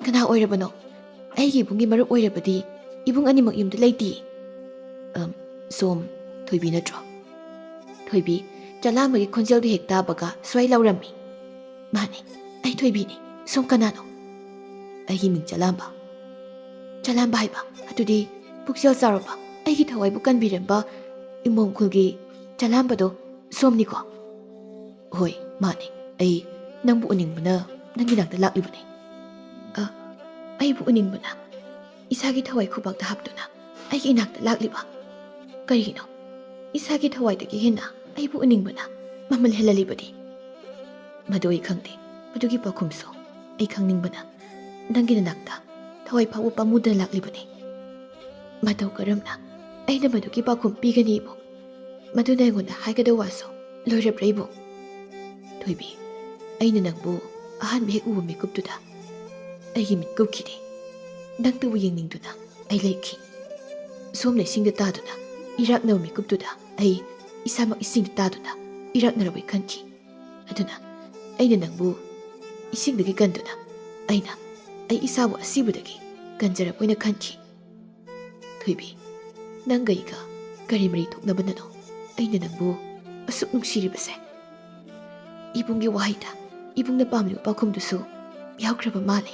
ꯀꯅꯥ ꯑꯣꯏꯔꯕꯅꯣ? ꯑꯩꯒꯤ ꯏꯕꯨꯡꯒꯤ ꯃꯔꯨꯞ ꯑꯣꯏꯔꯕꯗꯤ ꯏꯕꯨꯡ ꯑꯅꯤꯃꯛ ꯌꯨꯝꯗ ꯂꯩꯇꯦ꯫ ꯑꯝ, ꯁꯣꯝ ꯊꯣꯏꯕꯤ ꯅꯠꯇ꯭ꯔꯣ? ꯊꯣꯏꯕꯤ, ꯆꯂꯥꯝꯕꯒꯤ ꯈꯣꯟꯖꯦꯜꯗꯨ ꯍꯦꯛ ꯇꯥꯕꯒ ꯁ꯭ꯋꯥꯏ ꯂꯥꯎꯔꯝꯃꯤ꯫ ꯃꯥꯅꯦ, ꯑꯩ ꯊꯣꯏꯕꯤꯅꯦ꯫ ꯁꯣꯝ ꯀꯅꯥꯅꯣ? ꯑꯩꯒꯤ ꯃꯤꯡ ꯆꯂꯥꯝꯕ꯫ ꯆꯂꯥꯝꯕ ꯍꯥꯏꯕ? ꯑꯗꯨꯗꯤ ꯄꯨꯛꯆꯦꯜ ꯆꯥꯎꯔꯕ, ꯑꯩꯒꯤ ꯊꯋꯥꯏꯕꯨ ꯀꯟꯕꯤꯔꯝꯕ ꯏꯃꯣꯝ ꯈꯨꯜꯒꯤ ꯆꯂꯥꯝꯕꯗꯣ ꯁꯣꯝꯅꯤꯀꯣ? ꯍꯣꯏ, ꯃꯥꯅꯦ꯫ ꯑꯩ ꯅꯪꯕꯨ ꯎꯅꯤꯡꯕꯅ ꯅꯪꯒꯤ ꯅꯥꯛꯇ ꯂꯥꯛꯂꯤꯕꯅꯦ꯫ ꯑ, ꯑꯩꯕꯨ ꯎꯅꯤꯡꯕꯅ ꯏꯁꯥꯒꯤ ꯊꯋꯥꯏ ꯈꯨꯕꯥꯛꯇ ꯍꯥꯞꯇꯨꯅ ꯑꯩꯒꯤ ꯏꯅꯥꯛꯇ ꯂꯥꯛꯂꯤꯕ? ꯀꯔꯤꯒꯤꯅꯣ ꯏꯁꯥꯒꯤ ꯊꯋꯥꯏꯗꯒꯤ ꯍꯦꯟꯅ ꯑꯩꯕꯨ ꯎꯅꯤꯡꯕꯅ ꯃꯃꯜ ꯍꯦꯜꯍꯜꯂꯤꯕꯗꯤ? ꯃꯗꯨ ꯑꯩ ꯈꯪꯗꯦ꯫ ꯃꯗꯨꯒꯤ ꯄꯥꯎꯈꯨꯝꯁꯨ ꯑꯩ ꯈꯪꯅꯤꯡꯕꯅ ꯅꯪꯒꯤ ꯅꯅꯥꯛꯇ ꯊꯋꯥꯏ ꯐꯥꯎꯕ ꯄꯥꯝꯃꯨꯗꯅ ꯂꯥꯛꯂꯤꯕꯅꯤ꯫ ꯃꯇꯧ ꯀꯔꯝꯅ ꯑꯩꯅ ꯃꯗꯨꯒꯤ ꯄꯥꯎꯈꯨꯝ ꯄꯤꯒꯅꯤ ꯏꯕꯨꯡ? ꯃꯗꯨꯅ ꯑꯩꯉꯣꯟꯗ ꯍꯥꯏꯒꯗꯧ ꯋꯥꯁꯨ ꯂꯣꯏꯔꯕ꯭ꯔꯥ ꯏꯕꯨꯡ? ꯊꯣꯏꯕꯤ, ꯑꯩꯅ ꯅꯪꯕꯨ ꯑꯍꯥꯟꯕ ꯍꯦꯛ ꯎꯕ ꯃꯤꯀꯨꯞꯇꯨꯗ ꯑꯩꯒꯤ ꯃꯤꯠ ꯀꯨꯞꯈꯤꯗꯦ꯫ ꯅꯪꯇꯕꯨ ꯌꯦꯡꯅꯤꯡꯗꯨꯅ ꯑꯩ ꯂꯩꯈꯤ꯫ ꯁꯣꯝꯅ ꯏꯁꯤꯡꯗ ꯇꯥꯗꯨꯅ ꯏꯔꯥꯛꯅꯕ ꯃꯤꯀꯨꯞꯇꯨꯗ ꯑꯩ ꯏꯁꯥꯃꯛ ꯏꯁꯤꯡꯗ ꯇꯥꯗꯨꯅ ꯏꯔꯥꯛꯅꯔꯕꯣꯏ ꯈꯟꯈꯤ꯫ ꯑꯗꯨꯅ ꯑꯩꯅ ꯅꯪꯕꯨ ꯏꯁꯤꯡꯗꯒꯤ ꯀꯟꯗꯨꯅ ꯑꯩꯅ ꯑꯩ ꯏꯁꯥꯕꯨ ꯑꯁꯤꯕꯗꯒꯤ ꯀꯟꯖꯔꯕꯣꯏꯅ ꯈꯟꯈꯤ꯫ ꯕꯦꯕꯤ, ꯅꯪꯒ ꯑꯩꯒ ꯀꯔꯤ ꯃꯔꯤ ꯊꯣꯛꯅꯕꯅꯅꯣ ꯑꯩꯅ ꯅꯪꯕꯨ ꯑꯁꯨꯛ ꯅꯨꯡꯁꯤꯔꯤꯕꯁꯦ? ꯏꯕꯨꯡꯒꯤ ꯋꯥꯍꯩꯗ ꯏꯕꯨꯡꯅ ꯄꯥꯝꯂꯤꯕ ꯄꯥꯎꯈꯨꯝꯗꯨꯁꯨ ꯌꯥꯎꯈ꯭ꯔꯕ ꯃꯥꯜꯂꯦ꯫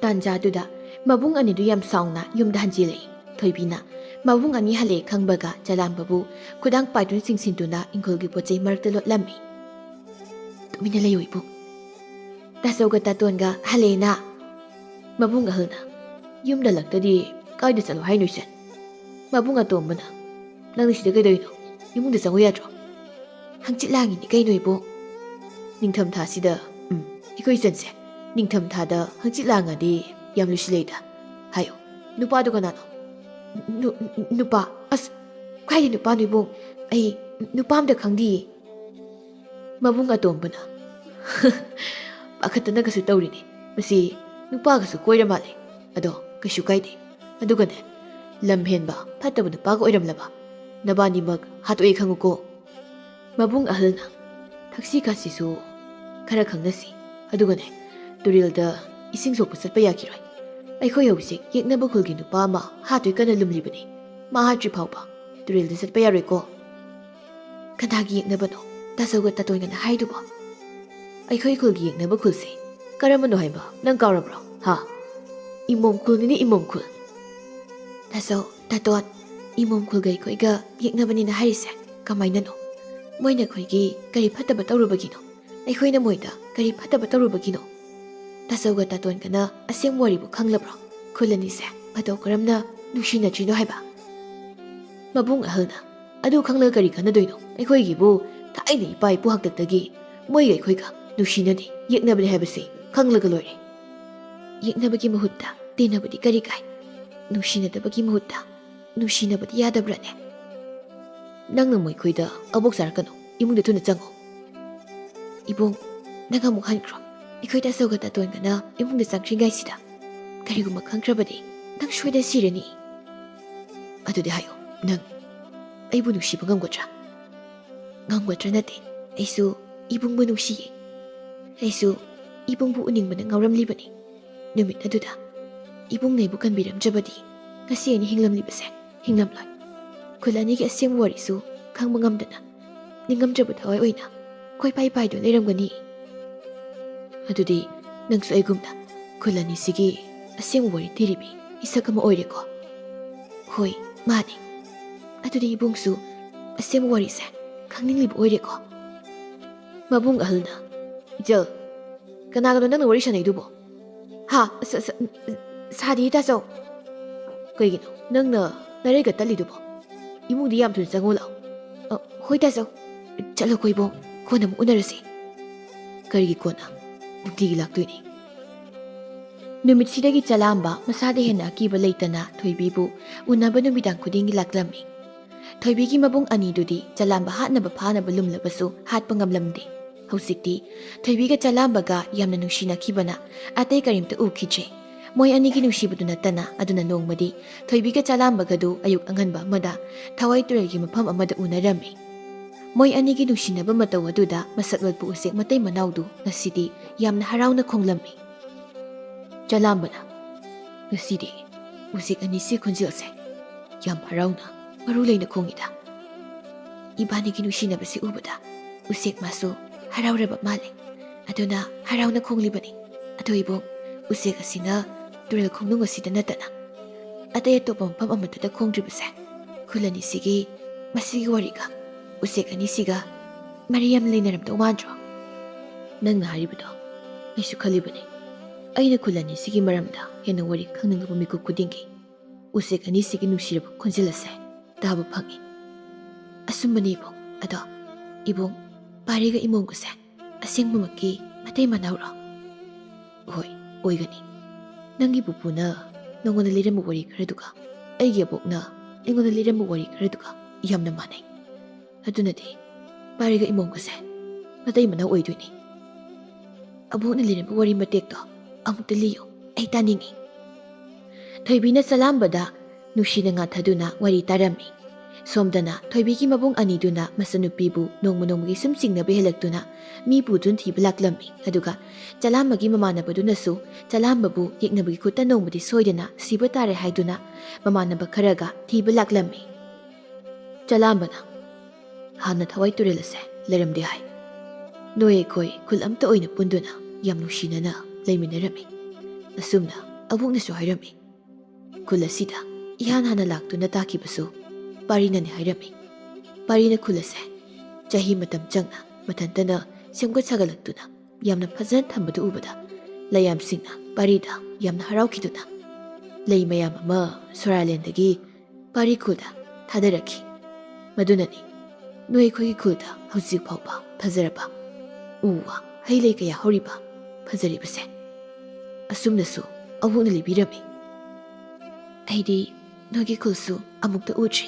ꯇꯥꯟꯖꯥꯗꯨꯗ ꯃꯕꯨꯡ ꯑꯅꯤꯗꯨ ꯌꯥꯝ ꯁꯥꯎꯅ ꯌꯨꯝꯗ ꯍꯟꯖꯤꯜꯂꯛꯏ꯫ ꯊꯣꯏꯕꯤꯅ ꯃꯕꯨꯡ ꯑꯅꯤ ꯍꯜꯂꯛꯑꯦ ꯈꯪꯕꯒ ꯆꯂꯥꯝꯕꯕꯨ ꯈꯨꯗꯥꯡ ꯄꯥꯏꯗꯨꯅ ꯆꯤꯡꯁꯤꯟꯗꯨꯅ ꯏꯪꯈꯣꯜꯒꯤ ꯄꯣꯠ ꯆꯩ ꯃꯔꯛꯇ ꯂꯣꯠꯂꯝꯃꯤ꯫ "ꯇꯨꯃꯤꯟꯅ ꯂꯩꯌꯨ ꯏꯕꯨꯡ꯫ ꯇꯥꯆꯧꯒ ꯇꯥꯇꯣꯟꯒ ꯍꯜꯂꯛꯑꯦꯅ?" ꯃꯕꯨꯡ ꯑꯍꯜꯅ, "ꯌꯨꯝꯗ ꯍꯜꯂꯛꯇꯗꯤ ꯀꯥꯏꯗ ꯆꯠꯂꯣ ꯍꯥꯏꯅꯣ ꯏꯆꯟ?" ꯃꯕꯨꯡ ꯑꯇꯣꯝꯕꯅ, "ꯅꯪꯗꯤ ꯁꯤꯗ ꯀꯩꯗꯧꯔꯤꯅꯣ? ꯏꯃꯨꯡꯗ ꯆꯪꯉꯨ ꯌꯥꯗ꯭ꯔꯣ?" "ꯍꯪꯆꯤꯠ ꯂꯥꯡꯉꯤꯅꯤ ꯀꯩꯅꯣ ꯏꯕꯨꯡ꯫ ꯅꯤꯡꯊꯝ ꯊꯥꯁꯤꯗ, ꯎꯝ, ꯑꯩꯈꯣꯏ ꯏꯆꯟꯁꯦ ꯅꯤꯡꯊꯝ ꯊꯥꯗ ꯍꯪꯆꯤꯠ ꯂꯥꯡꯉꯗꯤ ꯌꯥꯝ ꯂꯨꯁꯤꯜꯂꯦꯗ꯫ ꯍꯥꯏꯌꯣ, ꯅꯨꯄꯥꯗꯣ ꯀꯅꯥꯅꯣ?" "ꯅꯨ-, ꯅꯨ-, ꯅꯨꯄꯥ? ꯑꯁ, ꯀꯥꯏꯗꯩ ꯅꯨꯄꯥꯅꯣ ꯏꯕꯨꯡ? ꯑꯩ ꯅꯨꯄꯥ ꯑꯝꯇ ꯈꯪꯗꯤꯌꯦ꯫" ꯃꯕꯨꯡ ꯑꯇꯣꯝꯕꯅ, "ꯄꯥꯈꯠꯇꯅꯒꯁꯨ ꯇꯧꯔꯤꯅꯦ꯫ ꯃꯁꯤ ꯅꯨꯄꯥꯒꯁꯨ ꯀꯣꯏꯔ ꯃꯥꯜꯂꯦ꯫ ꯑꯗꯣ ꯀꯩꯁꯨ ꯀꯥꯏꯗꯦ꯫ ꯑꯗꯨꯒꯅꯦ, ꯂꯝ ꯍꯦꯟꯕ ꯐꯠꯇꯕ ꯅꯨꯄꯥꯒ ꯑꯣꯏꯔꯝꯂꯕ ꯅꯕꯥꯅꯤꯃꯛ ꯍꯥꯠꯇꯣꯛꯑꯦ ꯈꯪꯉꯨꯀꯣ꯫" ꯃꯕꯨꯡ ꯑꯍꯜꯅ, "ꯊꯛꯁꯤ ꯈꯥꯁꯤꯁꯨ ꯈꯔ ꯈꯪꯅꯁꯤ꯫ ꯑꯗꯨꯒꯅꯦ, ꯇꯨꯔꯦꯜꯗ ꯏꯁꯤꯡ ꯁꯣꯛꯄ ꯆꯠꯄ ꯌꯥꯈꯤꯔꯣꯏ꯫ ꯑꯩꯈꯣꯏ ꯍꯧꯖꯤꯛ ꯌꯦꯛꯅꯕ ꯈꯨꯜꯒꯤ ꯅꯨꯄꯥ ꯑꯃ ꯍꯥꯠꯇꯣꯏ ꯀꯟꯅ ꯂꯨꯝꯂꯤꯕꯅꯤ꯫ ꯃꯥ ꯍꯥꯠꯇ꯭ꯔꯤ ꯐꯥꯎꯕ ꯇꯨꯔꯦꯜꯗ ꯆꯠꯄ ꯌꯥꯔꯣꯏꯀꯣ꯫" "ꯀꯅꯥꯒꯤ ꯌꯦꯛꯅꯕꯅꯣ ꯇꯥꯆꯧꯒ ꯇꯥꯇꯣꯟꯒꯅ ꯍꯥꯏꯗꯨꯕꯣ? ꯑꯩꯈꯣꯏ ꯈꯨꯜꯒꯤ ꯌꯦꯛꯅꯕ ꯈꯨꯜꯁꯦ ꯀꯔꯝꯕꯅꯣ ꯍꯥꯏꯕ ꯅꯪ ꯀꯥꯎꯔꯕ꯭ꯔꯣ, ꯍꯥ? ꯏꯃꯣꯝ ꯈꯨꯜꯅꯤꯅꯦ, ꯏꯃꯣꯝ ꯈꯨꯜ꯫" "ꯇꯥꯆꯧ, ꯇꯥꯇꯣꯟ, ꯏꯃꯣꯝ ꯈꯨꯜꯒ ꯑꯩꯈꯣꯏꯒ ꯌꯦꯛꯅꯕꯅꯤꯅ ꯍꯥꯏꯔꯤꯁꯦ ꯀꯃꯥꯏꯅꯅꯣ? ꯃꯣꯏꯅ ꯑꯩꯈꯣꯏꯒꯤ ꯀꯔꯤ ꯐꯠꯇꯕ ꯇꯧꯔꯨꯕꯒꯤꯅꯣ? ꯑꯩꯈꯣꯏꯅ ꯃꯣꯏꯗ ꯀꯔꯤ ꯐꯠꯇꯕ ꯇꯧꯔꯨꯕꯒꯤꯅꯣ? ꯇꯥꯆꯧꯒ ꯇꯥꯇꯣꯟꯒꯅ ꯑꯁꯦꯡꯕ ꯋꯥꯔꯤꯕꯨ ꯈꯪꯂꯕ꯭ꯔꯣ? ꯈꯨꯜ ꯑꯅꯤꯁꯦ ꯃꯇꯧ ꯀꯔꯝꯅ ꯅꯨꯡꯁꯤꯅꯗ꯭ꯔꯤꯅꯣ ꯍꯥꯏꯕ?" ꯃꯕꯨꯡ ꯑꯍꯜꯅ, "ꯑꯗꯨ ꯈꯪꯂꯒ ꯀꯔꯤ ꯀꯥꯟꯅꯗꯣꯏꯅꯣ? ꯑꯩꯈꯣꯏꯒꯤꯕꯨ ꯊꯥꯏꯅ ꯏꯄꯥ ꯏꯄꯨ ꯍꯥꯛꯇꯛꯇꯒꯤ ꯃꯣꯏꯒ ꯑꯩꯈꯣꯏꯒ ꯅꯨꯡꯁꯤꯅꯗꯦ, ꯌꯦꯛꯅꯕꯅꯤ ꯍꯥꯏꯕꯁꯤ ꯈꯪꯂꯒ ꯂꯣꯏꯔꯦ꯫ ꯌꯦꯛꯅꯕꯒꯤ ꯃꯍꯨꯠꯇ ꯇꯤꯟꯅꯕꯗꯤ ꯀꯔꯤ ꯀꯥꯏ? ꯅꯨꯡꯁꯤꯅꯗꯕꯒꯤ ꯃꯍꯨꯠꯇ ꯅꯨꯡꯁꯤꯅꯕꯗꯤ ꯌꯥꯗꯕ꯭ꯔꯥꯅꯦ?" "ꯅꯪꯅ ꯃꯣꯏꯈꯣꯏꯗ ꯑꯕꯣꯛ ꯆꯥꯔꯛꯀꯅꯨ, ꯏꯃꯨꯡꯗ ꯊꯨꯅ ꯆꯪꯉꯣ꯫" "ꯏꯕꯨꯡ, ꯅꯪ ꯑꯃꯨꯛ ꯍꯟꯈ꯭ꯔꯣ꯫ ꯑꯩꯈꯣꯏ ꯇꯥꯆꯧꯒ ꯇꯥꯇꯣꯟꯒꯅ ꯏꯃꯨꯡꯗ ꯆꯪꯗ꯭ꯔꯤꯉꯩꯁꯤꯗ ꯀꯔꯤꯒꯨꯝꯕ ꯈꯪꯈ꯭ꯔꯕꯗꯤ ꯅꯪ ꯁꯣꯏꯗꯅ ꯁꯤꯔꯅꯤ꯫ ꯑꯗꯨꯗꯤ ꯍꯥꯏꯌꯣ, ꯅꯪ ꯑꯩꯕꯨ ꯅꯨꯡꯁꯤꯕ ꯉꯝꯒꯗ꯭ꯔꯥ?" "ꯉꯝꯒꯗ꯭ꯔꯥ ꯅꯠꯇꯦ, ꯑꯩꯁꯨ ꯏꯕꯨꯡꯕꯨ ꯅꯨꯡꯁꯤꯌꯦ꯫ ꯑꯩꯁꯨ ꯏꯕꯨꯡꯕꯨ ꯎꯅꯤꯡꯕꯅ ꯉꯥꯎꯔꯝꯂꯤꯕꯅꯤ꯫ ꯅꯨꯃꯤꯠ ꯑꯗꯨꯗ ꯏꯕꯨꯡꯅ ꯑꯩꯕꯨ ꯀꯟꯕꯤꯔꯝꯗ꯭ꯔꯕꯗꯤ ꯉꯁꯤ ꯑꯩꯅ ꯍꯤꯡꯂꯝꯂꯤꯕꯁꯦ ꯍꯤꯡꯂꯝꯂꯣꯏ꯫ ꯈꯨꯜ ꯑꯅꯤꯒꯤ ꯑꯁꯦꯡꯕ ꯋꯥꯔꯤꯁꯨ ꯈꯪꯕ ꯉꯝꯗꯅ ꯅꯤꯡꯉꯝꯗ꯭ꯔꯕ ꯊꯋꯥꯏ ꯑꯣꯏꯅ ꯀꯣꯏꯄꯥꯏ ꯄꯥꯏꯗꯨꯅ ꯂꯩꯔꯝꯒꯅꯤ꯫ ꯑꯗꯨꯗꯤ ꯅꯪꯁꯨ ꯑꯩꯒꯨꯝꯅ ꯈꯨꯜ ꯑꯅꯤꯁꯤꯒꯤ ꯑꯁꯦꯡꯕ ꯋꯥꯔꯤ ꯊꯤꯔꯤꯕꯤ ꯏꯁꯛ ꯑꯃ ꯑꯣꯏꯔꯦꯀꯣ? ꯍꯣꯏ, ꯃꯥꯅꯤ꯫ ꯑꯗꯨꯗꯤ ꯏꯕꯨꯡꯁꯨ ꯑꯁꯦꯡꯕ ꯋꯥꯔꯤꯁꯦ ꯈꯪꯅꯤꯡꯂꯤꯕ ꯑꯣꯏꯔꯦꯀꯣ? ꯃꯕꯨꯡ ꯑꯍꯜꯅ, "ꯏꯆꯜ, ꯀꯅꯥꯒꯅꯣ ꯅꯪꯅ ꯋꯥꯔꯤ ꯁꯥꯟꯅꯩꯗꯨꯕꯣ?" "ꯍꯥ? ꯁ-, ꯁ-, ꯁꯥꯗꯤꯌꯦ ꯇꯥꯆꯧ꯫" "ꯀꯩꯒꯤꯅꯣ ꯅꯪꯅ ꯅꯔꯩꯒ ꯇꯠꯂꯤꯗꯨꯕꯣ? ꯏꯃꯨꯡꯗꯤ ꯌꯥꯝ ꯊꯨꯅ ꯆꯪꯉꯣ ꯂꯥꯛꯑꯣ꯫" "ꯑ, ꯍꯣꯏ ꯇꯥꯆꯧ꯫ ꯆꯠꯂꯣꯀꯣ ꯏꯕꯨꯡ, ꯀꯣꯟꯅ ꯑꯃꯨꯛ ꯎꯅꯔꯁꯤ꯫" "ꯀꯔꯤꯒꯤ ꯀꯣꯟꯅ? ꯅꯨꯡꯇꯤꯒꯤ ꯂꯥꯛꯇꯣꯏꯅꯤ꯫" ꯅꯨꯃꯤꯠꯁꯤꯗꯒꯤ ꯆꯂꯥꯝꯕ ꯃꯁꯥꯗ ꯍꯦꯟꯅ ꯑꯀꯤꯕ ꯂꯩꯇꯅ ꯊꯣꯏꯕꯤꯕꯨ ꯎꯅꯕ ꯅꯨꯃꯤꯗꯥꯡ ꯈꯨꯗꯤꯡꯒꯤ ꯂꯥꯛꯂꯝꯃꯤ꯫ ꯊꯣꯏꯕꯤꯒꯤ ꯃꯕꯨꯡ ꯑꯅꯤꯗꯨꯗꯤ ꯆꯂꯥꯝꯕ ꯍꯥꯠꯅꯕ ꯐꯥꯅꯕ ꯂꯨꯝꯂꯕꯁꯨ ꯍꯥꯠꯄ ꯉꯝꯂꯝꯗꯦ꯫ ꯍꯧꯖꯤꯛꯇꯤ ꯊꯣꯏꯕꯤꯒ ꯆꯂꯥꯝꯕꯒ ꯌꯥꯝꯅ ꯅꯨꯡꯁꯤꯅꯈꯤꯕꯅ ꯑꯇꯩ ꯀꯔꯤꯝꯇ ꯎꯈꯤꯗ꯭ꯔꯦ꯫ ꯃꯣꯏ ꯑꯅꯤꯒꯤ ꯅꯨꯡꯁꯤꯕꯗꯨ ꯅꯠꯇꯅ ꯑꯗꯨꯅ ꯅꯣꯡꯃꯗꯤ ꯊꯣꯏꯕꯤꯒ ꯆꯂꯥꯝꯕꯒꯗꯨ ꯑꯌꯨꯛ ꯑꯉꯟꯕ ꯑꯃꯗ ꯊꯋꯥꯏ ꯇꯨꯔꯦꯜꯒꯤ ꯃꯐꯝ ꯑꯃꯗ ꯎꯅꯔꯝꯃꯤ꯫ ꯃꯣꯏ ꯑꯅꯤꯒꯤ ꯅꯨꯡꯁꯤꯅꯕ ꯃꯇꯧ ꯑꯗꯨꯗ ꯃꯁꯛ ꯂꯣꯠꯄ ꯎꯆꯦꯛ ꯃꯇꯩ ꯃꯅꯥꯎꯗꯨ ꯉꯁꯤꯗꯤ ꯌꯥꯝꯅ ꯍꯔꯥꯎꯅ ꯈꯣꯡꯂꯝꯃꯤ꯫ ꯆꯂꯥꯝꯕꯅ, "ꯉꯁꯤꯗꯤ ꯎꯆꯦꯛ ꯑꯅꯤꯁꯤ ꯈꯣꯟꯖꯦꯜꯁꯦ ꯌꯥꯝ ꯍꯔꯥꯎꯅ ꯃꯔꯨ ꯂꯩꯅ ꯈꯣꯡꯉꯤꯗ꯫ ꯏꯕꯥꯅꯤꯒꯤ ꯅꯨꯡꯁꯤꯅꯕꯁꯤ ꯎꯕꯗ ꯎꯆꯦꯛ ꯃꯥꯁꯨ ꯍꯔꯥꯎꯔꯕ ꯃꯥꯜꯂꯦ꯫ ꯑꯗꯨꯅ ꯍꯔꯥꯎꯅ ꯈꯣꯡꯂꯤꯕꯅꯤ꯫ ꯑꯗꯣ ꯏꯕꯨꯡ, ꯎꯆꯦꯛ ꯑꯁꯤꯅ ꯇꯨꯔꯦꯜ ꯈꯣꯡꯅꯨꯡ ꯑꯁꯤꯗ ꯅꯠꯇꯅ ꯑꯇꯩ ꯑꯇꯣꯞꯄ ꯃꯐꯝ ꯑꯃꯠꯇꯗ ꯈꯣꯡꯗ꯭ꯔꯤꯕꯁꯦ ꯈꯨꯜ ꯑꯅꯤꯁꯤꯒꯤ, ꯃꯁꯤꯒꯤ ꯋꯥꯔꯤꯒ ꯎꯆꯦꯛ ꯑꯅꯤꯁꯤꯒ ꯃꯔꯤ ꯌꯥꯝ ꯂꯩꯅꯔꯝꯗꯧ ꯃꯥꯟꯗ꯭ꯔꯣ?" "ꯅꯪꯅ ꯍꯥꯏꯔꯤꯕꯗꯣ ꯑꯩꯁꯨ ꯈꯜꯂꯤꯕꯅꯤ꯫ ꯑꯩꯅ ꯈꯨꯜ ꯑꯅꯤꯁꯤꯒꯤ ꯃꯔꯝꯗ ꯍꯦꯟꯅ ꯋꯥꯔꯤ ꯈꯪꯅꯤꯡꯂꯕ ꯃꯤꯀꯨꯞ ꯈꯨꯗꯤꯡꯒꯤ ꯎꯆꯦꯛ ꯑꯅꯤꯁꯤꯒꯤ ꯅꯨꯡꯁꯤꯔꯕ ꯈꯣꯟꯖꯦꯜ ꯑꯁꯦ ꯇꯥꯕ ꯐꯪꯏ꯫" "ꯑꯆꯨꯝꯕꯅꯤ ꯏꯕꯨꯡ꯫ ꯑꯗꯣ ꯏꯕꯨꯡ, ꯄꯥꯔꯤꯒ ꯏꯃꯣꯝꯒꯁꯦ ꯑꯁꯦꯡꯕꯃꯛꯀꯤ ꯃꯇꯩ ꯃꯅꯥꯎꯔꯣ?" "ꯍꯣꯏ, ꯑꯣꯏꯒꯅꯤ꯫ ꯅꯪꯒꯤ ꯄꯨꯄꯨꯅ ꯅꯉꯣꯟꯗ ꯂꯤꯔꯝꯕ ꯋꯥꯔꯤ ꯈꯔꯗꯨꯒ ꯑꯩꯒꯤ ꯑꯕꯣꯛꯅ ꯑꯩꯉꯣꯟꯗ ꯂꯤꯔꯝꯕ ꯋꯥꯔꯤ ꯈꯔꯗꯨꯒ ꯌꯥꯝꯅ ꯃꯥꯟꯅꯩ꯫ ꯑꯗꯨꯅꯗꯤ ꯄꯥꯔꯤꯒ ꯏꯃꯣꯝꯒꯁꯦ ꯃꯇꯩ ꯃꯅꯥꯎ ꯑꯣꯏꯗꯣꯏꯅꯤ꯫" "ꯑꯕꯣꯛꯅ ꯂꯤꯔꯝꯕ ꯋꯥꯔꯤ ꯃꯇꯦꯛꯇꯣ ꯑꯃꯨꯛꯇ ꯂꯤꯌꯨ, ꯑꯩ ꯇꯥꯅꯤꯡꯏ꯫" ꯊꯣꯏꯕꯤꯅ ꯆꯂꯥꯝꯕꯗ ꯅꯨꯡꯁꯤꯅ ꯉꯥꯊꯗꯨꯅ ꯋꯥꯔꯤ ꯇꯥꯔꯝꯃꯤ꯫ ꯁꯣꯝꯗꯅ ꯊꯣꯏꯕꯤꯒꯤ ꯃꯕꯨꯡ ꯑꯅꯤꯗꯨꯅ ꯃꯆꯟꯅꯨꯄꯤꯕꯨ ꯅꯣꯡꯃ ꯅꯣꯡꯃꯒꯤ ꯁꯨꯝ ꯆꯤꯡꯅꯕ ꯍꯦꯜꯂꯛꯇꯨꯅ ꯃꯤ ꯄꯨꯗꯨꯅ ꯊꯤꯕ ꯂꯥꯛꯂꯝꯃꯤ꯫ ꯑꯗꯨꯒ ꯆꯂꯥꯝꯕꯒꯤ ꯃꯃꯥꯟꯅꯕꯗꯨꯅꯁꯨ ꯆꯂꯥꯝꯕꯕꯨ ꯌꯦꯛꯅꯕꯒꯤ ꯈꯨꯠꯇ ꯅꯣꯡꯃꯗꯤ ꯁꯣꯏꯗꯅ ꯁꯤꯕ ꯇꯥꯔꯦ ꯍꯥꯏꯗꯨꯅ ꯃꯃꯥꯟꯅꯕ ꯈꯔꯒ ꯊꯤꯕ ꯂꯥꯛꯂꯝꯃꯤ꯫ ꯆꯂꯥꯝꯕꯅ, "ꯍꯥꯟꯅ ꯊꯋꯥꯏ ꯇꯨꯔꯦꯜ ꯑꯁꯦ ꯂꯩꯔꯝꯗꯦ ꯍꯥꯏ꯫ ꯅꯣꯏ ꯑꯩꯈꯣꯏ ꯈꯨꯜ ꯑꯝꯇ ꯑꯣꯏꯅ ꯄꯨꯟꯗꯨꯅ ꯌꯥꯝ ꯅꯨꯡꯁꯤꯅꯅ ꯂꯩꯃꯤꯟꯅꯔꯝꯃꯤ꯫ ꯑꯁꯨꯝꯅ ꯑꯕꯣꯛꯅꯁꯨ ꯍꯥꯏꯔꯝꯃꯤ꯫ ꯈꯨꯜ ꯑꯁꯤꯗ ꯏꯍꯥꯟ ꯍꯥꯟꯅ ꯂꯥꯛꯇꯨꯅ ꯇꯥꯈꯤꯕꯁꯨ ꯄꯥꯔꯤꯅꯅꯤ ꯍꯥꯏꯔꯝꯃꯤ꯫ ꯄꯥꯔꯤꯅ ꯈꯨꯜ ꯑꯁꯦ ꯆꯍꯤ ꯃꯇꯝ ꯆꯪꯅ ꯃꯊꯟꯇꯅ ꯁꯦꯝꯒꯠ ꯁꯥꯒꯠꯂꯛꯇꯨꯅ ꯌꯥꯝꯅ ꯐꯖꯅ ꯊꯝꯕꯗꯨ ꯎꯕꯗ ꯂꯩꯌꯥꯝꯁꯤꯡꯅ ꯄꯥꯔꯤꯗ ꯌꯥꯝꯅ ꯍꯔꯥꯎꯈꯤꯗꯨꯅ ꯂꯩ ꯃꯌꯥꯝ ꯑꯃ ꯁꯣꯔꯥꯂꯦꯟꯗꯒꯤ ꯄꯥꯔꯤ ꯈꯨꯜꯗ ꯊꯥꯗꯔꯛꯈꯤ꯫ ꯃꯗꯨꯅꯅꯤ ꯅꯣꯏ ꯑꯩꯈꯣꯏꯒꯤ ꯈꯨꯜꯗ ꯍꯧꯖꯤꯛ ꯐꯥꯎꯕ ꯐꯖꯔꯕ ꯎ ꯋꯥ ꯍꯩ ꯂꯩ ꯀꯌꯥ ꯍꯧꯔꯤꯕ ꯐꯖꯔꯤꯕꯁꯦ꯫" ꯑꯁꯨꯝꯅꯁꯨ ꯑꯕꯣꯛꯅ ꯂꯤꯕꯤꯔꯝꯃꯤ꯫ ꯑꯩꯗꯤ ꯅꯣꯏꯒꯤ ꯈꯨꯜꯁꯨ ꯑꯃꯨꯛꯇ ꯎꯗ꯭ꯔꯤ꯫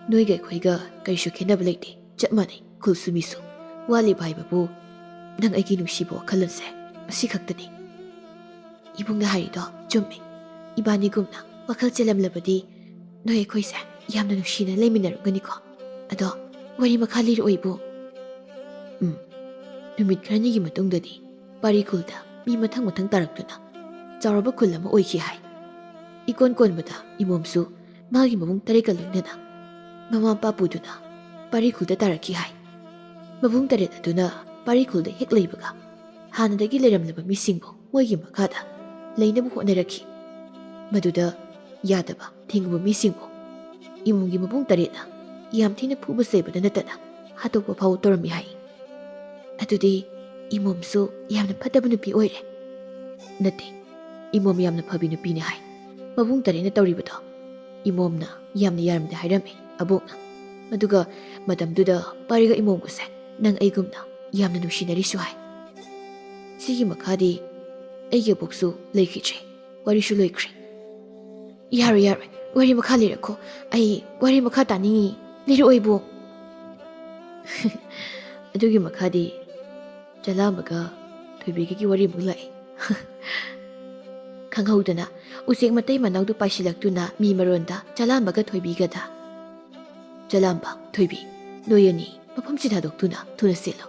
ꯅꯣꯏꯒ ꯑꯩꯈꯣꯏꯒ ꯀꯔꯤꯁꯨ ꯈꯦꯠꯅꯕ ꯂꯩꯇꯦ, ꯆꯞ ꯃꯥꯟꯅꯩ ꯈꯨꯜꯁꯨ ꯃꯤꯁꯨ꯫ ꯋꯥꯠꯂꯤꯕ ꯍꯥꯏꯕꯕꯨ ꯅꯪ ꯑꯩꯒꯤ ꯅꯨꯡꯁꯤꯕ ꯋꯥꯈꯜꯂꯣꯟꯁꯦ, ꯑꯁꯤ ꯈꯛꯇꯅꯤ꯫ ꯏꯕꯨꯡꯅ ꯍꯥꯏꯔꯤꯗꯣ ꯆꯨꯝꯃꯤ꯫ ꯏꯕꯥꯅꯤꯒꯨꯝꯅ ꯋꯥꯈꯜ ꯆꯦꯜꯂꯝꯂꯕꯗꯤ ꯅꯣꯏ ꯑꯩꯈꯣꯏꯁꯦ ꯌꯥꯝꯅ ꯅꯨꯡꯁꯤꯅ ꯂꯩꯃꯤꯟꯅꯔꯝꯒꯅꯤꯀꯣ꯫ ꯑꯗꯣ ꯋꯥꯔꯤ ꯃꯈꯥ ꯂꯤꯔꯛꯑꯣ ꯏꯕꯨꯡ꯫ ꯎꯝ꯫ ꯅꯨꯃꯤꯠ ꯈꯔꯅꯤꯒꯤ ꯃꯇꯨꯡꯗꯗꯤ ꯄꯥꯔꯤ ꯈꯨꯜꯗ ꯃꯤ ꯃꯊꯪ ꯃꯊꯪ ꯇꯥꯔꯛꯇꯨꯅ ꯆꯥꯎꯔꯕ ꯈꯨꯜ ꯑꯃ ꯑꯣꯏꯈꯤ ꯍꯥꯏ꯫ ꯏꯀꯣꯟ ꯀꯣꯟꯕꯗ ꯏꯃꯣꯝꯁꯨ ꯃꯥꯒꯤ ꯃꯕꯨꯡ ꯇꯔꯦꯠꯀ ꯂꯣꯏꯅꯅ ꯃꯃꯥ ꯃꯄꯥ ꯄꯨꯗꯨꯅ ꯄꯥꯔꯤ ꯈꯨꯜꯗ ꯇꯥꯔꯛꯈꯤ ꯍꯥꯏ꯫ ꯃꯕꯨꯡ ꯇꯔꯦꯠ ꯑꯗꯨꯅ ꯄꯥꯔꯤ ꯈꯨꯜꯗ ꯍꯦꯛ ꯂꯩꯕꯒ ꯍꯥꯟꯅꯗꯒꯤ ꯂꯩꯔꯝꯂꯕ ꯃꯤꯁꯤꯡꯕꯨ ꯃꯣꯏꯒꯤ ꯃꯈꯥꯗ ꯂꯩꯅꯕ ꯍꯣꯠꯅꯔꯛꯈꯤ꯫ ꯃꯗꯨꯗ ꯌꯥꯗꯕ ꯊꯤꯡꯉꯨꯕ ꯃꯤꯁꯤꯡꯕꯨ ꯏꯃꯣꯝꯒꯤ ꯃꯕꯨꯡ ꯇꯔꯦꯠꯅ ꯌꯥꯝ ꯊꯤꯅ ꯐꯨꯕ ꯆꯩꯕꯗ ꯅꯠꯇꯅ ꯍꯥꯠꯇꯣꯛꯄ ꯐꯥꯎ ꯇꯧꯔꯝꯃꯤ ꯍꯥꯏ꯫ ꯑꯗꯨꯗꯤ ꯏꯃꯣꯝꯁꯨ ꯌꯥꯝꯅ ꯐꯠꯇꯕ ꯅꯨꯄꯤ ꯑꯣꯏꯔꯦ꯫ ꯅꯠꯇꯦ, ꯏꯃꯣꯝ ꯌꯥꯝꯅ ꯐꯕꯤ ꯅꯨꯄꯤꯅꯤ ꯍꯥꯏ꯫ ꯃꯕꯨꯡ ꯇꯔꯦꯠꯅ ꯇꯧꯔꯤꯕꯗꯣ ꯏꯃꯣꯝꯅ ꯌꯥꯝꯅ ꯌꯥꯔꯝꯗꯦ ꯍꯥꯏꯔꯝꯃꯤ ꯑꯕꯣꯛꯅ꯫ ꯑꯗꯨꯒ ꯃꯇꯝꯗꯨꯗ ꯄꯥꯔꯤꯒ ꯏꯃꯣꯝꯒꯁꯦ ꯅꯪ ꯑꯩꯒꯨꯝꯅ ꯌꯥꯝꯅ ꯅꯨꯡꯁꯤꯅꯔꯤꯁꯨ ꯍꯥꯏ꯫ ꯁꯤꯒꯤ ꯃꯈꯥꯗꯤ ꯑꯩꯒꯤ ꯑꯕꯣꯛꯁꯨ ꯂꯩꯈꯤꯗ꯭ꯔꯦ, ꯋꯥꯔꯤꯁꯨ ꯂꯣꯏꯈ꯭ꯔꯦ꯫ ꯌꯥꯔꯣꯏ, ꯌꯥꯔꯣꯏ, ꯋꯥꯔꯤ ꯃꯈꯥ ꯂꯤꯔꯛꯈꯣ꯫ ꯑꯩ ꯋꯥꯔꯤ ꯃꯈꯥ ꯇꯥꯅꯤꯡꯉꯤ, ꯂꯤꯔꯛꯑꯣ ꯏꯕꯣꯛ꯫ ꯑꯗꯨꯒꯤ ꯃꯈꯥꯗꯤ ꯆꯂꯥꯝꯕꯒ ꯊꯣꯏꯕꯤꯒꯒꯤ ꯋꯥꯔꯤꯃꯨꯛ ꯂꯥꯛꯏ꯫ ꯈꯪꯍꯧꯗꯅ ꯎꯆꯦꯛ ꯃꯇꯩ ꯃꯅꯥꯎꯗꯨ ꯄꯥꯏꯁꯤꯜꯂꯛꯇꯨꯅ ꯃꯤ ꯃꯔꯣꯟꯗ ꯆꯂꯥꯝꯕꯒ ꯊꯣꯏꯕꯤꯒꯗ ꯆꯂꯥꯝꯕ, ꯊꯣꯏꯕꯤ, ꯅꯣꯏ ꯑꯅꯤ ꯃꯐꯝꯁꯤ ꯊꯥꯗꯣꯛꯇꯨꯅ ꯊꯨꯅ ꯆꯦꯜꯂꯣ꯫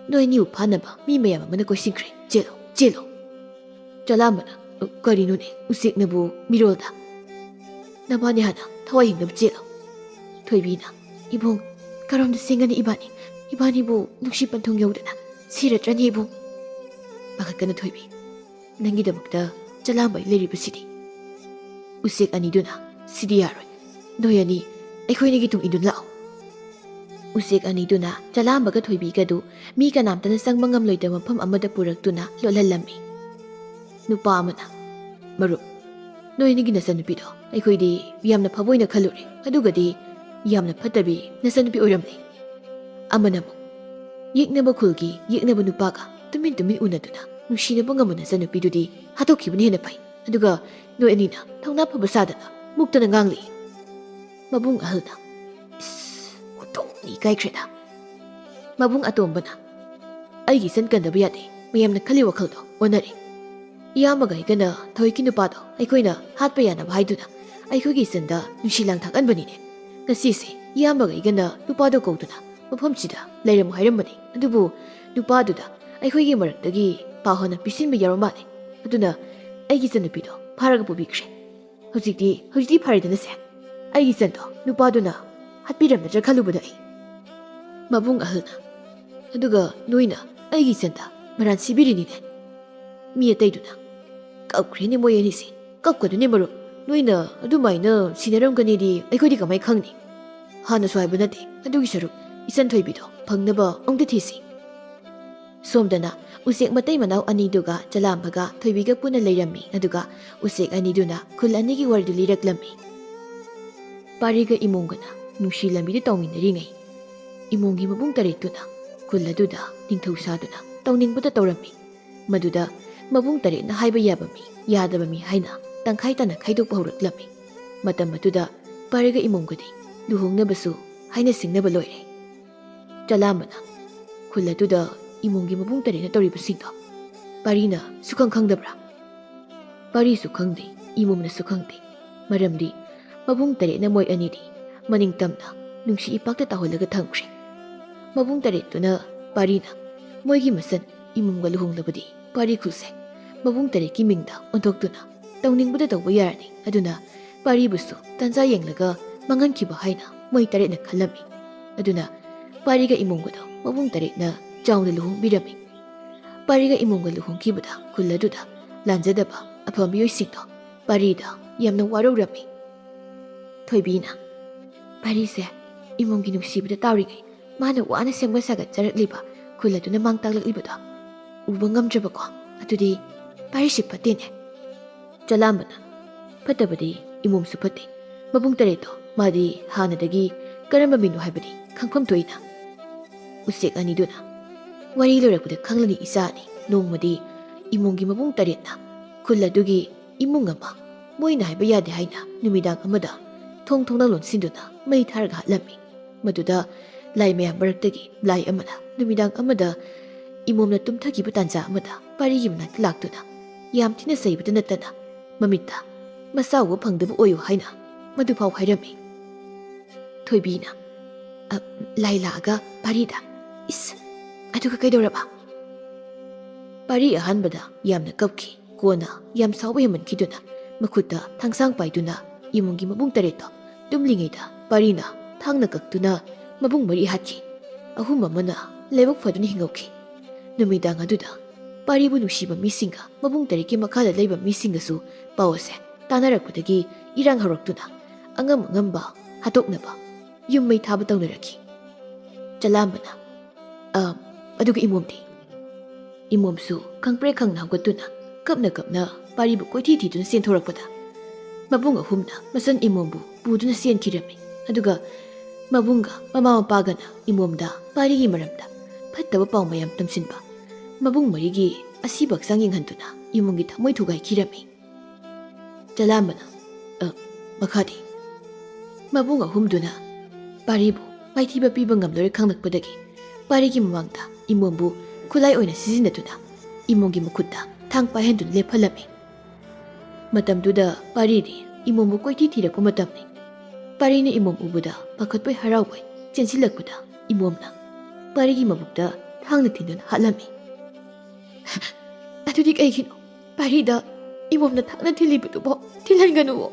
ꯅꯣꯏ ꯑꯅꯤꯕꯨ ꯐꯥꯅꯕ ꯃꯤ ꯃꯌꯥꯝ ꯑꯃꯅ ꯀꯣꯏꯁꯤꯟꯈ꯭ꯔꯦ꯫ ꯆꯦꯜꯂꯣ, ꯆꯦꯜꯂꯣ꯫ ꯆꯂꯥꯝꯕꯅ, "ꯀꯔꯤꯅꯣꯅꯦ, ꯎꯆꯦꯛꯅꯕꯨ ꯃꯤꯔꯣꯜꯗ? ꯅꯕꯥꯅꯤ ꯍꯥꯟꯅ ꯊꯋꯥꯏ ꯍꯤꯡꯅꯕ ꯆꯦꯜꯂꯣ꯫" ꯊꯣꯏꯕꯤꯅ, "ꯏꯕꯨꯡ, ꯀꯔꯣꯝꯗ ꯆꯦꯟꯒꯅꯤ ꯏꯕꯥꯅꯤ? ꯏꯕꯥꯅꯤꯕꯨ ꯅꯨꯡꯁꯤ ꯄꯟꯊꯨꯡ ꯌꯧꯗꯅ ꯁꯤꯔꯗ꯭ꯔꯅꯤ ꯏꯕꯨꯡ꯫" "ꯄꯥꯈꯠꯀꯅꯨ ꯊꯣꯏꯕꯤ, ꯅꯪꯒꯤꯗꯃꯛꯇ ꯆꯂꯥꯝꯕ ꯑꯩ ꯂꯩꯔꯤꯕꯁꯤꯗꯤ꯫" ꯎꯆꯦꯛ ꯑꯅꯤꯗꯨꯅ, "ꯁꯤꯗꯤ ꯌꯥꯔꯣꯏ, ꯅꯣꯏ ꯑꯅꯤ ꯑꯩꯈꯣꯏꯅꯤꯒꯤ ꯇꯨꯡ ꯏꯟꯗꯨꯅ ꯂꯥꯛꯑꯣ꯫" ꯎꯆꯦꯛ ꯑꯅꯤꯗꯨꯅ ꯆꯂꯥꯝꯕꯒ ꯊꯣꯏꯕꯤꯒꯗꯨ ꯃꯤ ꯀꯅꯥꯝꯇꯅ ꯆꯪꯕ ꯉꯝꯂꯣꯏꯗꯕ ꯃꯐꯝ ꯑꯃꯗ ꯄꯨꯔꯛꯇꯨꯅ ꯂꯣꯠꯍꯜꯂꯝꯃꯤ꯫ ꯅꯨꯄꯥ ꯑꯃꯅ, "ꯃꯔꯨꯞ, ꯅꯣꯏ ꯑꯅꯤꯒꯤ ꯅꯆꯟꯅꯨꯄꯤꯗꯣ ꯑꯩꯈꯣꯏꯗꯤ ꯌꯥꯝꯅ ꯐꯕ ꯑꯣꯏꯅ ꯈꯜꯂꯨꯔꯦ, ꯑꯗꯨꯒꯗꯤ ꯌꯥꯝꯅ ꯐꯠꯇꯕꯤ ꯅꯆꯟꯅꯨꯄꯤ ꯑꯣꯏꯔꯝꯂꯦ꯫" ꯑꯃꯅ ꯑꯃꯨꯛ, "ꯌꯦꯛꯅꯕ ꯈꯨꯜꯒꯤ ꯌꯦꯛꯅꯕ ꯅꯨꯄꯥꯒ ꯇꯨꯃꯤꯟ ꯇꯨꯃꯤꯟ ꯎꯅꯗꯨꯅ ꯅꯨꯡꯁꯤꯅꯕ ꯉꯝꯕ ꯅꯆꯟꯅꯨꯄꯤꯗꯨꯗꯤ ꯍꯥꯠꯇꯣꯛꯈꯤꯕꯅ ꯍꯦꯟꯅ ꯐꯩ, ꯑꯗꯨꯒ ꯅꯣꯏ ꯑꯅꯤꯅ ꯊꯧꯅꯥ ꯐꯕ ꯁꯥꯗꯅ ꯃꯨꯛꯇꯅ ꯉꯥꯡꯂꯤ꯫" ꯃꯕꯨꯡ ꯑꯍꯜꯅ, "ꯏꯁ, ꯑꯣꯟꯊꯣꯛꯅ ꯏꯀꯥꯏꯈ꯭ꯔꯦꯗ꯫" ꯃꯕꯨꯡ ꯑꯇꯣꯝꯕꯅ, "ꯑꯩꯒꯤ ꯏꯆꯟ ꯀꯟꯗꯕ ꯌꯥꯗꯦ, ꯃꯌꯥꯝꯅ ꯈꯜꯂꯤ ꯋꯥꯈꯜꯗꯣ ꯑꯣꯟꯅꯔꯦ꯫ ꯏꯌꯥꯝꯕꯒ ꯑꯩꯒꯅ ꯊꯋꯥꯏꯒꯤ ꯅꯨꯄꯥꯗꯣ ꯑꯩꯈꯣꯏꯅ ꯍꯥꯠꯄ ꯌꯥꯅꯕ ꯍꯥꯏꯗꯨꯅ ꯑꯩꯈꯣꯏꯒꯤ ꯏꯆꯟꯗ ꯅꯨꯡꯁꯤ ꯂꯥꯡ ꯊꯥꯛꯍꯟꯕꯅꯤꯅꯦ꯫ ꯉꯁꯤꯁꯦ ꯏꯌꯥꯝꯕꯒ ꯑꯩꯒꯅ ꯅꯨꯄꯥꯗꯣ ꯀꯧꯗꯨꯅ ꯃꯐꯝꯁꯤꯗ ꯂꯩꯔꯝꯃꯨ ꯍꯥꯏꯔꯝꯕꯅꯤ, ꯑꯗꯨꯕꯨ ꯅꯨꯄꯥꯗꯨꯗ ꯑꯩꯈꯣꯏꯒꯤ ꯃꯔꯛꯇꯒꯤ ꯄꯥꯎ ꯍꯥꯟꯅ ꯄꯤꯁꯤꯟꯕ ꯌꯥꯎꯔ ꯃꯥꯜꯂꯦ꯫ ꯑꯗꯨꯅ ꯑꯩꯒꯤ ꯏꯆꯟꯅꯨꯄꯤꯗꯣ ꯐꯥꯔꯒ ꯄꯨꯕꯤꯈ꯭ꯔꯦ꯫ ꯍꯧꯖꯤꯛꯇꯤ, ꯍꯧꯖꯤꯛꯇꯤ ꯐꯔꯦꯗꯅꯁꯦ꯫ ꯑꯩꯒꯤ ꯏꯆꯟꯗꯣ ꯅꯨꯄꯥꯗꯨꯅ ꯍꯥꯠꯄꯤꯔꯝꯒꯗ꯭ꯔꯥ ꯈꯜꯂꯨꯕꯗ ꯑꯩ꯫" ꯃꯕꯨꯡ ꯑꯍꯜꯅ, "ꯑꯗꯨꯒ ꯅꯣꯏꯅ ꯑꯩꯒꯤ ꯏꯆꯟꯗ ꯃꯔꯥꯟ ꯁꯤꯕꯤꯔꯤꯅꯤꯅꯦ꯫" ꯃꯤ ꯑꯇꯩꯗꯨꯅ, "ꯀꯞꯈ꯭ꯔꯦꯅꯦ ꯃꯣꯏ ꯑꯅꯤꯁꯦ, ꯀꯞꯀꯗꯨꯅꯦ ꯃꯔꯨꯞ꯫ ꯅꯣꯏꯅ ꯑꯗꯨꯃꯥꯏꯅ ꯁꯤꯅꯔꯝꯒꯅꯤꯗꯤ ꯑꯩꯈꯣꯏꯗꯤ ꯀꯃꯥꯏ ꯈꯪꯅꯤ? ꯍꯥꯟꯅꯁꯨ ꯍꯥꯏꯕ ꯅꯠꯇꯦ, ꯑꯗꯨꯒꯤ ꯁꯔꯨꯛ ꯏꯆꯟ ꯊꯣꯏꯕꯤꯗꯣ ꯐꯪꯅꯕ ꯑꯃꯨꯛꯇ ꯊꯤꯁꯤ꯫" ꯁꯣꯝꯗꯅ ꯎꯆꯦꯛ ꯃꯇꯩ ꯃꯅꯥꯎ ꯑꯅꯤꯗꯨꯒ ꯆꯂꯥꯝꯕꯒ ꯊꯣꯏꯕꯤꯒ ꯄꯨꯟꯅ ꯂꯩꯔꯝꯃꯤ꯫ ꯑꯗꯨꯒ ꯎꯆꯦꯛ ꯑꯅꯤꯗꯨꯅ ꯈꯨꯜ ꯑꯅꯤꯒꯤ ꯋꯥꯔꯤꯗꯨ ꯂꯤꯔꯛꯂꯝꯃꯤ꯫ ꯄꯥꯔꯤꯒ ꯏꯃꯣꯝꯒꯅ ꯅꯨꯡꯁꯤ ꯂꯝꯕꯤꯗ ꯇꯧꯃꯤꯟꯅꯔꯤꯉꯩ, ꯏꯃꯣꯝꯒꯤ ꯃꯕꯨꯡ ꯇꯔꯦꯠꯇꯨꯅ ꯈꯨꯜ ꯑꯗꯨꯗ ꯅꯤꯡꯊꯧ ꯁꯥꯗꯨꯅ ꯇꯧꯅꯤꯡꯕꯇ ꯇꯧꯔꯝꯃꯤ꯫ ꯃꯗꯨꯗ ꯃꯕꯨꯡ ꯇꯔꯦꯠꯅ ꯍꯥꯏꯕ ꯌꯥꯕ ꯃꯤ, ꯌꯥꯗꯕ ꯃꯤ ꯍꯥꯏꯅ ꯇꯪꯈꯥꯏ ꯇꯥꯅ ꯈꯥꯏꯗꯣꯛꯄ ꯍꯧꯔꯛꯂꯝꯃꯤ꯫ ꯃꯇꯝ ꯑꯗꯨꯗ ꯄꯥꯔꯤꯒ ꯏꯃꯣꯝꯒꯗꯤ ꯂꯨꯍꯣꯡꯅꯕꯁꯨ ꯍꯥꯏꯅ ꯁꯤꯡꯅꯕ ꯂꯣꯏꯔꯦ꯫ ꯆꯂꯥꯝꯕꯅ, "ꯈꯨꯜ ꯑꯗꯨꯗ ꯏꯃꯣꯝꯒꯤ ꯃꯕꯨꯡ ꯇꯔꯦꯠꯅ ꯇꯧꯔꯤꯕꯁꯤꯡꯗꯣ ꯄꯥꯔꯤꯅ ꯁꯨꯈꯪ ꯈꯪꯗꯕ꯭ꯔꯥ?" ꯄꯥꯔꯤꯁꯨ ꯈꯪꯗꯦ, ꯏꯃꯣꯝꯅꯁꯨ ꯈꯪꯗꯦ꯫ ꯃꯔꯝꯗꯤ ꯃꯕꯨꯡ ꯇꯔꯦꯠꯅ ꯃꯣꯏ ꯑꯅꯤꯗꯤ ꯃꯅꯤꯡ ꯇꯝꯅ ꯅꯨꯡꯁꯤ ꯏꯄꯥꯛꯇ ꯇꯥꯎꯍꯜꯂꯒ ꯊꯝꯈ꯭ꯔꯦ꯫ ꯃꯕꯨꯡ ꯇꯔꯦꯠꯇꯨꯅ ꯄꯥꯔꯤꯅ ꯃꯣꯏꯒꯤ ꯃꯆꯟ ꯏꯃꯣꯝꯒ ꯂꯨꯍꯣꯡꯂꯕꯗꯤ ꯄꯥꯔꯤ ꯈꯨꯜꯁꯦ ꯃꯕꯨꯡ ꯇꯔꯦꯠꯀꯤ ꯃꯤꯡꯗ ꯑꯣꯟꯊꯣꯛꯇꯨꯅ ꯇꯧꯅꯤꯡꯕꯗ ꯇꯧꯕ ꯌꯥꯔꯅꯤ꯫ ꯑꯗꯨꯅ ꯄꯥꯔꯤꯕꯨꯁꯨ ꯇꯥꯟꯖꯥ ꯌꯦꯡꯂꯒ ꯃꯥꯡꯍꯟꯈꯤꯕ ꯍꯥꯏꯅ ꯃꯣꯏ ꯇꯔꯦꯠꯅ ꯈꯜꯂꯝꯃꯤ꯫ ꯑꯗꯨꯅ ꯄꯥꯔꯤꯒ ꯏꯃꯣꯝꯒꯗꯣ ꯃꯕꯨꯡ ꯇꯔꯦꯠꯅ ꯆꯥꯎꯅ ꯂꯨꯍꯣꯡꯕꯤꯔꯝꯃꯤ꯫ ꯄꯥꯔꯤꯒ ꯏꯃꯣꯝꯒ ꯂꯨꯍꯣꯡꯈꯤꯕꯗ ꯈꯨꯜ ꯑꯗꯨꯗ ꯂꯥꯟꯖꯗꯕ ꯑꯐꯕ ꯃꯤꯑꯣꯏꯁꯤꯡꯗꯣ ꯄꯥꯔꯤꯗ ꯌꯥꯝꯅ ꯋꯥꯔꯧꯔꯝꯃꯤ꯫ ꯊꯣꯏꯕꯤꯅ, "ꯄꯥꯔꯤꯁꯦ ꯏꯃꯣꯝꯒꯤ ꯅꯨꯡꯁꯤꯕꯗ ꯇꯥꯎꯔꯤꯉꯩ ꯃꯥꯅ ꯋꯥꯅ ꯁꯦꯝꯒꯠ ꯁꯥꯒꯠꯆꯔꯛꯂꯤꯕ ꯈꯨꯜ ꯑꯗꯨꯅ ꯃꯥꯡ ꯇꯥꯛꯂꯛꯂꯤꯕꯗꯣ ꯎꯕ ꯉꯝꯗ꯭ꯔꯕꯀꯣ꯫ ꯑꯗꯨꯗꯤ ꯄꯥꯔꯤꯁꯤ ꯐꯠꯇꯦꯅꯦ꯫" ꯆꯂꯥꯝꯕꯅ, "ꯐꯠꯇꯕꯗꯤ ꯏꯃꯣꯝꯁꯨ ꯐꯠꯇꯦ꯫ ꯃꯕꯨꯡ ꯇꯔꯦꯠꯇꯣ ꯃꯥꯗꯤ ꯍꯥꯟꯅꯗꯒꯤ ꯀꯔꯝꯕ ꯃꯤꯅꯣ ꯍꯥꯏꯕꯗꯤ ꯈꯪꯐꯝ ꯊꯣꯛꯏꯅ꯫" ꯎꯆꯦꯛ ꯑꯅꯤꯗꯨꯅ, "ꯋꯥꯔꯤ ꯂꯣꯏꯔꯛꯄꯗ ꯈꯪꯂꯅꯤ ꯏꯆꯥ ꯑꯅꯤ꯫ ꯅꯣꯡꯃꯗꯤ ꯏꯃꯣꯝꯒꯤ ꯃꯕꯨꯡ ꯇꯔꯦꯠꯅ ꯈꯨꯜ ꯑꯗꯨꯒꯤ ꯏꯃꯨꯡ ꯑꯃ ꯃꯣꯏꯅ ꯍꯥꯏꯕ ꯌꯥꯗꯦ ꯍꯥꯏꯅ ꯅꯨꯃꯤꯗꯥꯡ ꯑꯃꯗ ꯊꯣꯡ ꯊꯣꯡꯅ ꯂꯣꯟꯁꯤꯟꯗꯨꯅ ꯃꯩ ꯊꯥꯔꯒ ꯍꯥꯠꯂꯝꯃꯤ꯫ ꯃꯗꯨꯗ ꯂꯥꯏ ꯃꯌꯥꯝ ꯃꯔꯛꯇꯒꯤ ꯂꯥꯏ ꯑꯃꯅ ꯅꯨꯃꯤꯗꯥꯡ ꯑꯃꯗ ꯏꯃꯣꯝꯅ ꯇꯨꯝꯊꯈꯤꯕ ꯇꯥꯟꯖꯥ ꯑꯃꯗ ꯄꯥꯔꯤꯒꯤ ꯃꯅꯥꯛꯇ ꯂꯥꯛꯇꯨꯅ ꯌꯥꯝ ꯊꯤꯅ ꯆꯩꯕꯇ ꯅꯠꯇꯅ ꯃꯃꯤꯠꯇ ꯃꯆꯥ ꯎꯕ ꯐꯪꯗꯕ ꯑꯣꯏꯌꯨ ꯍꯥꯏꯅ ꯃꯗꯨꯐꯥꯎ ꯍꯥꯏꯔꯝꯃꯤ꯫" ꯊꯣꯏꯕꯤꯅ, "ꯑ, ꯂꯥꯏ ꯂꯥꯛꯑꯒ ꯄꯥꯔꯤꯗ? ꯏꯁ, ꯑꯗꯨꯒ ꯀꯩꯗꯧꯔꯕ?" ꯄꯥꯔꯤ ꯑꯍꯥꯟꯕꯗ ꯌꯥꯝꯅ ꯀꯞꯈꯤ꯫ ꯀꯣꯟꯅ ꯌꯥꯝ ꯁꯥꯎꯕ ꯍꯦꯟꯃꯟꯈꯤꯗꯨꯅ ꯃꯈꯨꯠꯇ ꯊꯥꯡꯁꯥꯡ ꯄꯥꯏꯗꯨꯅ ꯏꯃꯨꯡꯒꯤ ꯃꯕꯨꯡ ꯇꯔꯦꯠꯇꯣ ꯇꯨꯝꯂꯤꯉꯩꯗ ꯄꯥꯔꯤꯅ ꯊꯥꯡꯅ ꯀꯛꯇꯨꯅ ꯃꯕꯨꯡ ꯃꯔꯤ ꯍꯥꯠꯈꯤ꯫ ꯑꯍꯨꯝ ꯑꯃꯅ ꯂꯥꯏꯕꯛ ꯐꯗꯨꯅ ꯍꯤꯡꯍꯧꯈꯤ꯫ ꯅꯨꯃꯤꯗꯥꯡ ꯑꯗꯨꯗ ꯄꯥꯔꯤꯕꯨ ꯅꯨꯡꯁꯤꯕ ꯃꯤꯁꯤꯡꯒ ꯃꯕꯨꯡ ꯇꯔꯦꯠꯀꯤ ꯃꯈꯥꯗ ꯂꯩꯕ ꯃꯤꯁꯤꯡꯒꯁꯨ ꯄꯥꯎ ꯑꯁꯦ ꯇꯥꯅꯔꯛꯄꯗꯒꯤ ꯏꯔꯥꯡ ꯍꯧꯔꯛꯇꯨꯅ ꯑꯉꯝ ꯑꯉꯝꯕ ꯍꯥꯠꯇꯣꯛꯅꯕ ꯌꯨꯝ ꯃꯩ ꯊꯥꯕ ꯇꯧꯅꯔꯛꯈꯤ꯫ ꯆꯂꯥꯝꯕꯅ, "ꯑ, ꯑꯗꯨꯒ ꯏꯃꯣꯝꯗꯤ?" ꯏꯃꯣꯝꯁꯨ ꯈꯪꯄ꯭ꯔꯦꯛ ꯈꯪꯅ ꯍꯧꯒꯠꯇꯨꯅ ꯀꯞꯅ ꯀꯞꯅ ꯄꯥꯔꯤꯕꯨ ꯀꯣꯏꯊꯤ ꯊꯤꯗꯨꯅ ꯆꯦꯟꯊꯣꯔꯛꯄꯗ ꯃꯕꯨꯡ ꯑꯍꯨꯝꯅ ꯃꯆꯟ ꯏꯃꯣꯝꯕꯨ ꯄꯨꯗꯨꯅ ꯆꯦꯟꯈꯤꯔꯝꯃꯤ꯫ ꯑꯗꯨꯒ ꯃꯕꯨꯡꯒ ꯃꯃꯥ ꯃꯄꯥꯒꯅ ꯏꯃꯣꯝꯗ ꯄꯥꯔꯤꯒꯤ ꯃꯔꯝꯗ ꯐꯠꯇꯕ ꯄꯥꯎ ꯃꯌꯥꯝ ꯇꯝꯁꯤꯟꯕ, ꯃꯕꯨꯡ ꯃꯔꯤꯒꯤ ꯑꯁꯤꯕ ꯍꯛꯆꯥꯡ ꯌꯦꯡꯍꯟꯗꯨꯅ ꯏꯃꯣꯝꯒꯤ ꯊꯃꯣꯏ ꯊꯨꯒꯥꯏꯈꯤꯔꯝꯃꯤ꯫ ꯆꯂꯥꯝꯕꯅ, "ꯑ, ꯃꯈꯥꯗꯤ?" ꯃꯕꯨꯡ ꯑꯍꯨꯝꯗꯨꯅ ꯄꯥꯔꯤꯕꯨ ꯃꯥꯏꯊꯤꯕ ꯄꯤꯕ ꯉꯝꯂꯣꯏꯔꯦ ꯈꯪꯂꯛꯄꯗꯒꯤ ꯄꯥꯔꯤꯒꯤ ꯃꯃꯥꯡꯗ ꯏꯃꯣꯝꯕꯨ ꯈꯨꯠꯂꯥꯏ ꯑꯣꯏꯅ ꯁꯤꯖꯤꯟꯅꯗꯨꯅ ꯏꯃꯣꯝꯒꯤ ꯃꯈꯨꯠꯇ ꯊꯥꯡ ꯄꯥꯏꯍꯟꯗꯨꯅ ꯂꯦꯞꯍꯜꯂꯝꯃꯤ꯫ ꯃꯇꯝꯗꯨꯗ ꯄꯥꯔꯤꯗꯤ ꯏꯃꯣꯝꯕꯨ ꯀꯣꯏꯊꯤ ꯊꯤꯔꯛꯄ ꯃꯇꯝꯅꯤ꯫ ꯄꯥꯔꯤꯅ ꯏꯃꯣꯝ ꯎꯕꯗ ꯄꯥꯈꯠꯄꯣꯏ ꯍꯔꯥꯎꯕꯣꯏ ꯆꯦꯟꯁꯤꯜꯂꯛꯄꯗ ꯏꯃꯣꯝꯅ ꯄꯥꯔꯤꯒꯤ ꯃꯕꯨꯛꯇ ꯊꯥꯡꯅ ꯊꯤꯟꯗꯨꯅ ꯍꯥꯠꯂꯝꯃꯤ꯫ "ꯑꯗꯨꯗꯤ ꯀꯩꯒꯤꯅꯣ? ꯄꯥꯔꯤꯗ ꯏꯃꯣꯝꯅ ꯊꯥꯡꯅ ꯊꯤꯜꯂꯤꯕꯗꯨꯕꯣ ꯊꯤꯜꯍꯟꯒꯅꯨꯋꯣ!"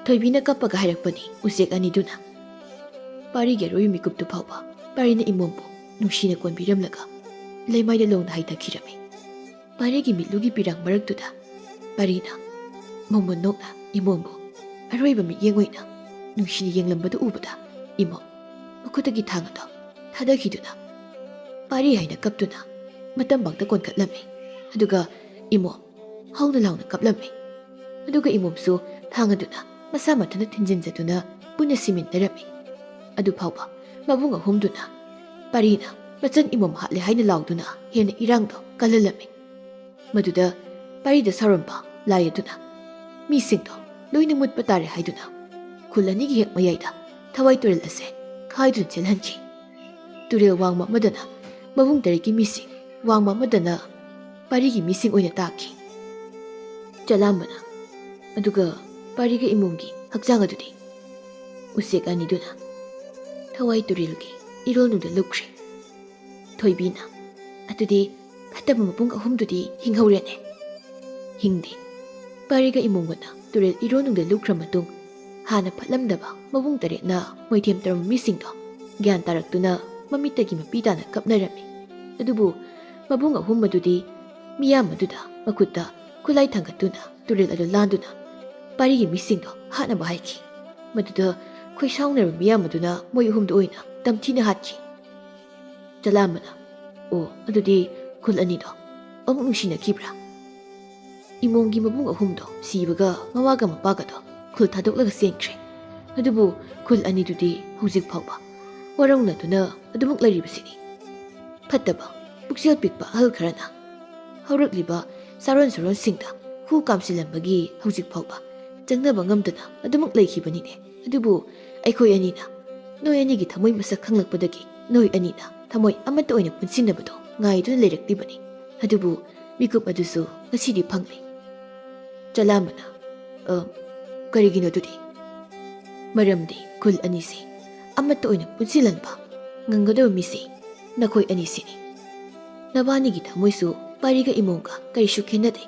ꯊꯣꯏꯕꯤꯅ ꯀꯞꯄꯒ ꯍꯥꯏꯔꯛꯄꯅꯤ ꯎꯆꯦꯛ ꯑꯅꯤꯗꯨꯅ꯫ ꯄꯥꯔꯤꯒꯤ ꯑꯔꯣꯏꯕ ꯃꯤꯀꯨꯞꯇꯨ ꯐꯥꯎꯕ ꯄꯥꯔꯤꯅ ꯏꯃꯣꯝꯕꯨ ꯅꯨꯡꯁꯤꯅ ꯀꯣꯟꯕꯤꯔꯝꯂꯒ ꯂꯩꯃꯥꯏꯗ ꯂꯣꯡꯅ ꯍꯥꯏꯊꯈꯤꯔꯝꯃꯤ꯫ ꯄꯥꯔꯤꯒꯤ ꯃꯤꯠꯂꯨꯒꯤ ꯄꯤꯔꯥꯡ ꯃꯔꯛꯇꯨꯗ ꯄꯥꯔꯤꯅ ꯃꯣꯃꯣꯟ ꯅꯣꯛꯅ ꯏꯃꯣꯝꯕꯨ ꯑꯔꯣꯏꯕ ꯃꯤꯠꯌꯦꯡ ꯑꯣꯏꯅ ꯅꯨꯡꯁꯤꯅ ꯌꯦꯡꯂꯝꯕꯗꯨ ꯎꯕꯗ ꯏꯃꯣꯝ ꯃꯈꯨꯠꯇꯒꯤ ꯊꯥꯡ ꯑꯗꯨ ꯊꯥꯗꯈꯤꯗꯨꯅ ꯄꯥꯔꯤ ꯍꯥꯏꯅ ꯀꯞꯇꯨꯅ ꯃꯇꯝꯕꯥꯛꯇ ꯀꯣꯟꯈꯠꯂꯝꯃꯤ꯫ ꯑꯗꯨꯒ ꯏꯃꯣꯝ ꯍꯧꯅ ꯂꯥꯎꯅ ꯀꯞꯂꯝꯃꯤ꯫ ꯑꯗꯨꯒ ꯏꯃꯣꯝꯁꯨ ꯊꯥꯡ ꯑꯗꯨꯅ ꯃꯁꯥ ꯃꯊꯟꯇ ꯊꯤꯟꯖꯤꯟꯖꯗꯨꯅ ꯄꯨꯟꯅ ꯁꯤꯃꯤꯟꯅꯔꯝꯃꯤ꯫ ꯑꯗꯨ ꯐꯥꯎꯕ ꯃꯕꯨꯡ ꯑꯍꯨꯝꯗꯨꯅ ꯄꯥꯔꯤꯅ ꯃꯆꯟ ꯏꯃꯣꯝ ꯍꯥꯠꯂꯦ ꯍꯥꯏꯅ ꯂꯥꯎꯗꯨꯅ ꯍꯦꯟꯅ ꯏꯔꯥꯡꯗꯣ ꯀꯜꯍꯜꯂꯝꯃꯤ꯫ ꯃꯗꯨꯗ ꯄꯥꯔꯤꯗ ꯁꯥꯎꯔꯝꯕ ꯂꯥꯏ ꯑꯗꯨꯅ ꯃꯤꯁꯤꯡꯗꯣ ꯂꯣꯏꯅ ꯃꯨꯠꯄ ꯇꯥꯔꯦ ꯍꯥꯏꯗꯨꯅ ꯈꯨꯜ ꯑꯅꯤꯒꯤ ꯍꯦꯛ ꯃꯌꯥꯏꯗ ꯊꯋꯥꯏ ꯇꯨꯔꯦꯜ ꯑꯁꯦ ꯈꯥꯏꯗꯨꯅ ꯆꯦꯜꯍꯟꯈꯤ꯫ ꯇꯨꯔꯦꯜ ꯋꯥꯡꯃ ꯑꯃꯗꯅ ꯃꯕꯨꯡ ꯇꯔꯦꯠꯀꯤ ꯃꯤꯁꯤꯡ, ꯋꯥꯡꯃ ꯑꯃꯗꯅ ꯄꯥꯔꯤꯒꯤ ꯃꯤꯁꯤꯡ ꯑꯣꯏꯅ ꯇꯥꯈꯤ꯫ ꯆꯂꯥꯝꯕꯅ ꯑꯗꯨꯒ ꯄꯥꯔꯤꯒ ꯏꯃꯣꯝꯒꯤ ꯍꯛꯆꯥꯡ ꯑꯗꯨꯗꯤ ꯎꯆꯦꯛ ꯑꯅꯤꯗꯨꯅ ꯊꯋꯥꯏ ꯇꯨꯔꯦꯜꯒꯤ ꯏꯔꯣꯜꯅꯨꯡꯗ ꯂꯨꯞꯈ꯭ꯔꯦ꯫ ꯊꯣꯏꯕꯤꯅ, "ꯑꯗꯨꯗꯤ ꯐꯠꯇꯕ ꯃꯕꯨꯡ ꯑꯍꯨꯝꯗꯨꯗꯤ ꯍꯤꯡꯍꯧꯔꯦꯅꯦ?" "ꯍꯤꯡꯗꯦ꯫ ꯄꯥꯔꯤꯒ ꯏꯃꯣꯝꯒꯅ ꯇꯨꯔꯦꯜ ꯏꯔꯣꯜꯅꯨꯡꯗ ꯂꯨꯞꯈ꯭ꯔ ꯃꯇꯨꯡ ꯍꯥꯟꯅ ꯐꯠꯂꯝꯗꯕ ꯃꯕꯨꯡ ꯇꯔꯦꯠꯅ ꯃꯣꯏꯊꯦꯝ ꯇꯧꯔꯝꯕ ꯃꯤꯁꯤꯡꯗꯣ ꯒ꯭ꯌꯥꯟ ꯇꯥꯔꯛꯇꯨꯅ ꯃꯃꯤꯠꯇꯒꯤ ꯃꯄꯤ ꯇꯥꯅ ꯀꯞꯅꯔꯝꯃꯤ꯫ ꯑꯗꯨꯕꯨ ꯃꯕꯨꯡ ꯑꯍꯨꯝ ꯑꯗꯨꯗꯤ ꯃꯤꯌꯥꯝ ꯑꯗꯨꯗ ꯃꯈꯨꯠꯇ ꯈꯨꯠꯂꯥꯏ ꯊꯥꯡꯒꯠꯇꯨꯅ ꯇꯨꯔꯦꯜ ꯑꯗꯨ ꯂꯥꯟꯗꯨꯅ ꯄꯥꯔꯤꯒꯤ ꯃꯤꯁꯤꯡꯗꯣ ꯍꯥꯠꯅꯕ ꯍꯥꯏꯈꯤ꯫ ꯃꯗꯨꯗ ꯈꯣꯏꯁꯥꯎꯅꯔꯕ ꯃꯤꯌꯥꯝ ꯑꯗꯨꯅ ꯃꯣꯏ ꯑꯍꯨꯝꯗ ꯑꯣꯏꯅ ꯇꯝꯊꯤꯅ ꯍꯥꯠꯈꯤ꯫" ꯆꯂꯥꯝꯕꯅ, "ꯑꯣ, ꯑꯗꯨꯗꯤ ꯈꯨꯜ ꯑꯅꯤꯗꯣ ꯑꯃꯨꯛ ꯅꯨꯡꯁꯤꯅꯈꯤꯕ꯭ꯔꯥ?" ꯏꯃꯣꯝꯒꯤ ꯃꯕꯨꯡ ꯑꯍꯨꯝꯗꯣ ꯁꯤꯕꯒ ꯃꯃꯥꯒ ꯃꯄꯥꯒꯗꯣ ꯈꯨꯜ ꯊꯥꯗꯣꯛꯂꯒ ꯆꯦꯟꯈ꯭ꯔꯦ꯫ ꯑꯗꯨꯕꯨ ꯈꯨꯜ ꯑꯅꯤꯗꯨꯗꯤ ꯍꯧꯖꯤꯛ ꯐꯥꯎꯕ ꯋꯥꯔꯧꯅꯗꯨꯅ ꯑꯗꯨꯃꯛ ꯂꯩꯔꯤꯕꯁꯤꯅꯤ꯫ ꯐꯠꯇꯕ, ꯄꯨꯛꯆꯦꯜ ꯄꯤꯛꯄ ꯑꯍꯜ ꯈꯔꯅ ꯍꯧꯔꯛꯂꯤꯕ ꯆꯥꯔꯣꯟ ꯁꯨꯔꯣꯟꯁꯤꯡꯗ ꯍꯨ ꯀꯥꯝꯁꯤꯜꯂꯝꯕꯒꯤ ꯍꯧꯖꯤꯛ ꯐꯥꯎꯕ ꯆꯪꯅꯕ ꯉꯝꯗꯅ ꯑꯗꯨꯃꯛ ꯂꯩꯈꯤꯕꯅꯤꯅꯦ꯫ ꯑꯗꯨꯕꯨ ꯑꯩꯈꯣꯏ ꯑꯅꯤꯅ, ꯅꯣꯏ ꯑꯅꯤꯒꯤ ꯊꯃꯣꯏ ꯃꯁꯛ ꯈꯪꯂꯛꯄꯗꯒꯤ ꯅꯣꯏ ꯑꯅꯤꯅ ꯊꯃꯣꯏ ꯑꯃꯠꯇ ꯑꯣꯏꯅ ꯄꯨꯟꯁꯤꯟꯅꯕꯗꯣ ꯉꯥꯏꯗꯨꯅ ꯂꯩꯔꯛꯂꯤꯕꯅꯤ꯫ ꯑꯗꯨꯕꯨ ꯃꯤꯀꯨꯞ ꯑꯗꯨꯁꯨ ꯉꯁꯤꯗꯤ ꯐꯪꯂꯦ꯫" ꯆꯂꯥꯝꯕꯅ, "ꯑ, ꯀꯔꯤꯒꯤꯅꯣ ꯑꯗꯨꯗꯤ? ꯃꯔꯝꯗꯤ ꯈꯨꯜ ꯑꯅꯤꯁꯤ ꯑꯃꯠꯇ ꯑꯣꯏꯅ ꯄꯨꯟꯁꯤꯜꯍꯟꯕ ꯉꯝꯒꯗꯕ ꯃꯤꯁꯤ ꯅꯈꯣꯏ ꯑꯅꯤꯁꯤꯅꯤ꯫ ꯅꯕꯥꯅꯤꯒꯤ ꯊꯃꯣꯏꯁꯨ ꯄꯥꯔꯤꯒ ꯏꯃꯣꯝꯒ ꯀꯔꯤꯁꯨ ꯈꯦꯠꯅꯗꯦ꯫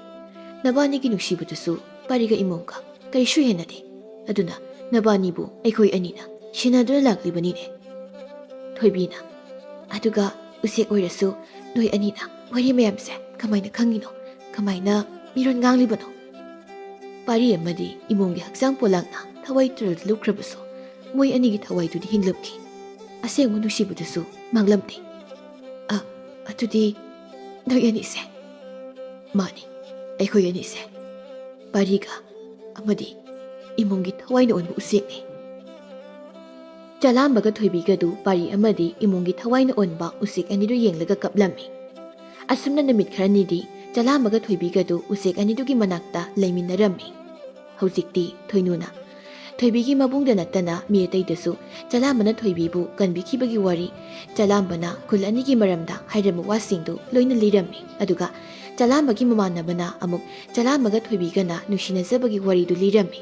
ꯅꯕꯥꯅꯤꯒꯤ ꯅꯨꯡꯁꯤꯕꯗꯨꯁꯨ ꯄꯥꯔꯤꯒ ꯏꯃꯣꯝꯒ ꯀꯔꯤꯁꯨ ꯍꯦꯟꯅꯗꯦ꯫ ꯑꯗꯨꯅ ꯅꯕꯥꯅꯤꯕꯨ ꯑꯩꯈꯣꯏ ꯑꯅꯤꯅ ꯁꯦꯟꯅꯗꯨꯅ ꯂꯥꯛꯂꯤꯕꯅꯤꯅꯦ꯫ ꯊꯣꯏꯕꯤꯅ, ꯑꯗꯨꯒ ꯎꯆꯦꯛ ꯑꯣꯏꯔꯁꯨ ꯅꯣꯏ ꯑꯅꯤꯅ ꯋꯥꯔꯤ ꯃꯌꯥꯝꯁꯦ ꯀꯃꯥꯏꯅ ꯈꯪꯉꯤꯅꯣ? ꯀꯃꯥꯏꯅ ꯃꯤꯔꯣꯟ ꯉꯥꯡꯂꯤꯕꯅꯣ? ꯄꯥꯔꯤ ꯑꯃꯗꯤ ꯏꯃꯣꯝꯒꯤ ꯍꯛꯆꯥꯡ ꯄꯣꯂꯥꯡꯅ ꯊꯋꯥꯏ ꯇꯨꯔꯦꯜꯗ ꯂꯨꯞꯈ꯭ꯔꯕꯁꯨ ꯃꯣꯏ ꯑꯅꯤꯒꯤ ꯊꯋꯥꯏꯗꯨꯗꯤ ꯍꯤꯡꯂꯝꯈꯤ꯫ ꯑꯁꯦꯡꯕ ꯅꯨꯡꯁꯤꯕꯗꯨꯁꯨ ꯃꯥꯡꯂꯝꯗꯦ꯫ ꯑ, ꯑꯗꯨꯗꯤ ꯅꯣꯏ ꯑꯅꯤꯁꯦ? ꯃꯥꯅꯤ, ꯑꯩꯈꯣꯏ ꯑꯅꯤꯁꯦ ꯄꯥꯔꯤꯒ ꯑꯃꯗꯤ ꯏꯃꯣꯝꯒꯤ ꯊꯋꯥꯏꯅ ꯑꯣꯟꯕ ꯎꯆꯦꯛꯅꯤ꯫ ꯆꯂꯥꯝꯕꯒ ꯊꯣꯏꯕꯤꯒꯗꯨ ꯄꯥꯔꯤ ꯑꯃꯗꯤ ꯏꯃꯣꯝꯒꯤ ꯊꯋꯥꯏꯅ ꯑꯣꯟꯕ ꯎꯆꯦꯛ ꯑꯅꯤꯗꯨ ꯌꯦꯡꯂꯒ ꯀꯞꯂꯝꯃꯤ꯫ ꯑꯁꯨꯝꯅ ꯅꯨꯃꯤꯠ ꯈꯔꯅꯤꯗꯤ ꯆꯂꯥꯝꯕꯒ ꯊꯣꯏꯕꯤꯒꯗꯨ ꯎꯆꯦꯛ ꯑꯅꯤꯗꯨꯒꯤ ꯃꯅꯥꯛꯇ ꯂꯩꯃꯤꯟꯅꯔꯝꯃꯤ꯫ ꯍꯧꯖꯤꯛꯇꯤ ꯊꯣꯏꯅꯨꯅ ꯊꯣꯏꯕꯤꯒꯤ ꯃꯕꯨꯡꯗ ꯅꯠꯇꯅ ꯃꯤ ꯑꯇꯩꯗꯁꯨ ꯆꯂꯥꯝꯕꯅ ꯊꯣꯏꯕꯤꯕꯨ ꯀꯟꯕꯤꯈꯤꯕꯒꯤ ꯋꯥꯔꯤ, ꯆꯂꯥꯝꯕꯅ ꯈꯨꯜ ꯑꯅꯤꯒꯤ ꯃꯔꯝꯗ ꯍꯥꯏꯔꯝꯕ ꯋꯥꯁꯤꯡꯗꯨ ꯂꯣꯏꯅ ꯂꯤꯔꯝꯃꯤ꯫ ꯑꯗꯨꯒ ꯆꯂꯥꯝꯕꯒꯤ ꯃꯃꯥꯟꯅꯕꯅ ꯑꯃꯨꯛ ꯆꯂꯥꯝꯕꯒ ꯊꯣꯏꯕꯤꯒꯅ ꯅꯨꯡꯁꯤꯅꯖꯕꯒꯤ ꯋꯥꯔꯤꯗꯨ ꯂꯤꯔꯝꯃꯤ꯫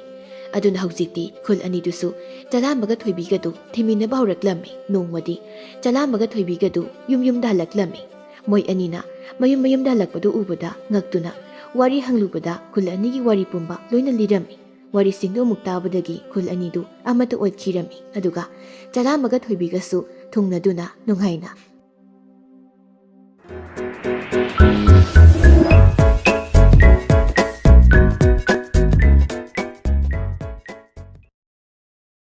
ꯑꯗꯨꯅ ꯍꯧꯖꯤꯛꯇꯤ ꯈꯨꯜ ꯑꯅꯤꯗꯨꯁꯨ ꯆꯂꯥꯝꯕꯒ ꯊꯣꯏꯕꯤꯒꯗꯨ ꯊꯤꯃꯤꯟꯅꯕ ꯍꯧꯔꯛꯂꯝꯃꯤ꯫ ꯅꯣꯡꯃꯗꯤ ꯆꯂꯥꯝꯕꯒ ꯊꯣꯏꯕꯤꯒꯗꯨ ꯌꯨꯝ ꯌꯨꯝꯗ ꯍꯜꯂꯛꯂꯝꯃꯤ꯫ ꯃꯣꯏ ꯑꯅꯤꯅ ꯃꯌꯨꯝ ꯃꯌꯨꯝꯗ ꯍꯜꯂꯛꯄꯗꯨ ꯎꯕꯗ ꯉꯛꯇꯨꯅ ꯋꯥꯔꯤ ꯍꯪꯂꯨꯕꯗ ꯈꯨꯜ ꯑꯅꯤꯒꯤ ꯋꯥꯔꯤ ꯄꯨꯝꯕ ꯂꯣꯏꯅ ꯂꯤꯔꯝꯃꯤ꯫ ꯋꯥꯔꯤꯁꯤꯡꯗꯨ ꯑꯃꯨꯛ ꯇꯥꯕꯗꯒꯤ ꯈꯨꯜ ꯑꯅꯤꯗꯨ ꯑꯃꯠꯇ ꯑꯣꯏꯈꯤꯔꯝꯃꯤ꯫ ꯑꯗꯨꯒ ꯆꯂꯥꯝꯕꯒ ꯊꯣꯏꯕꯤꯒꯁꯨ ꯊꯨꯡꯅꯗꯨꯅ ꯅꯨꯡꯉꯥꯏꯅ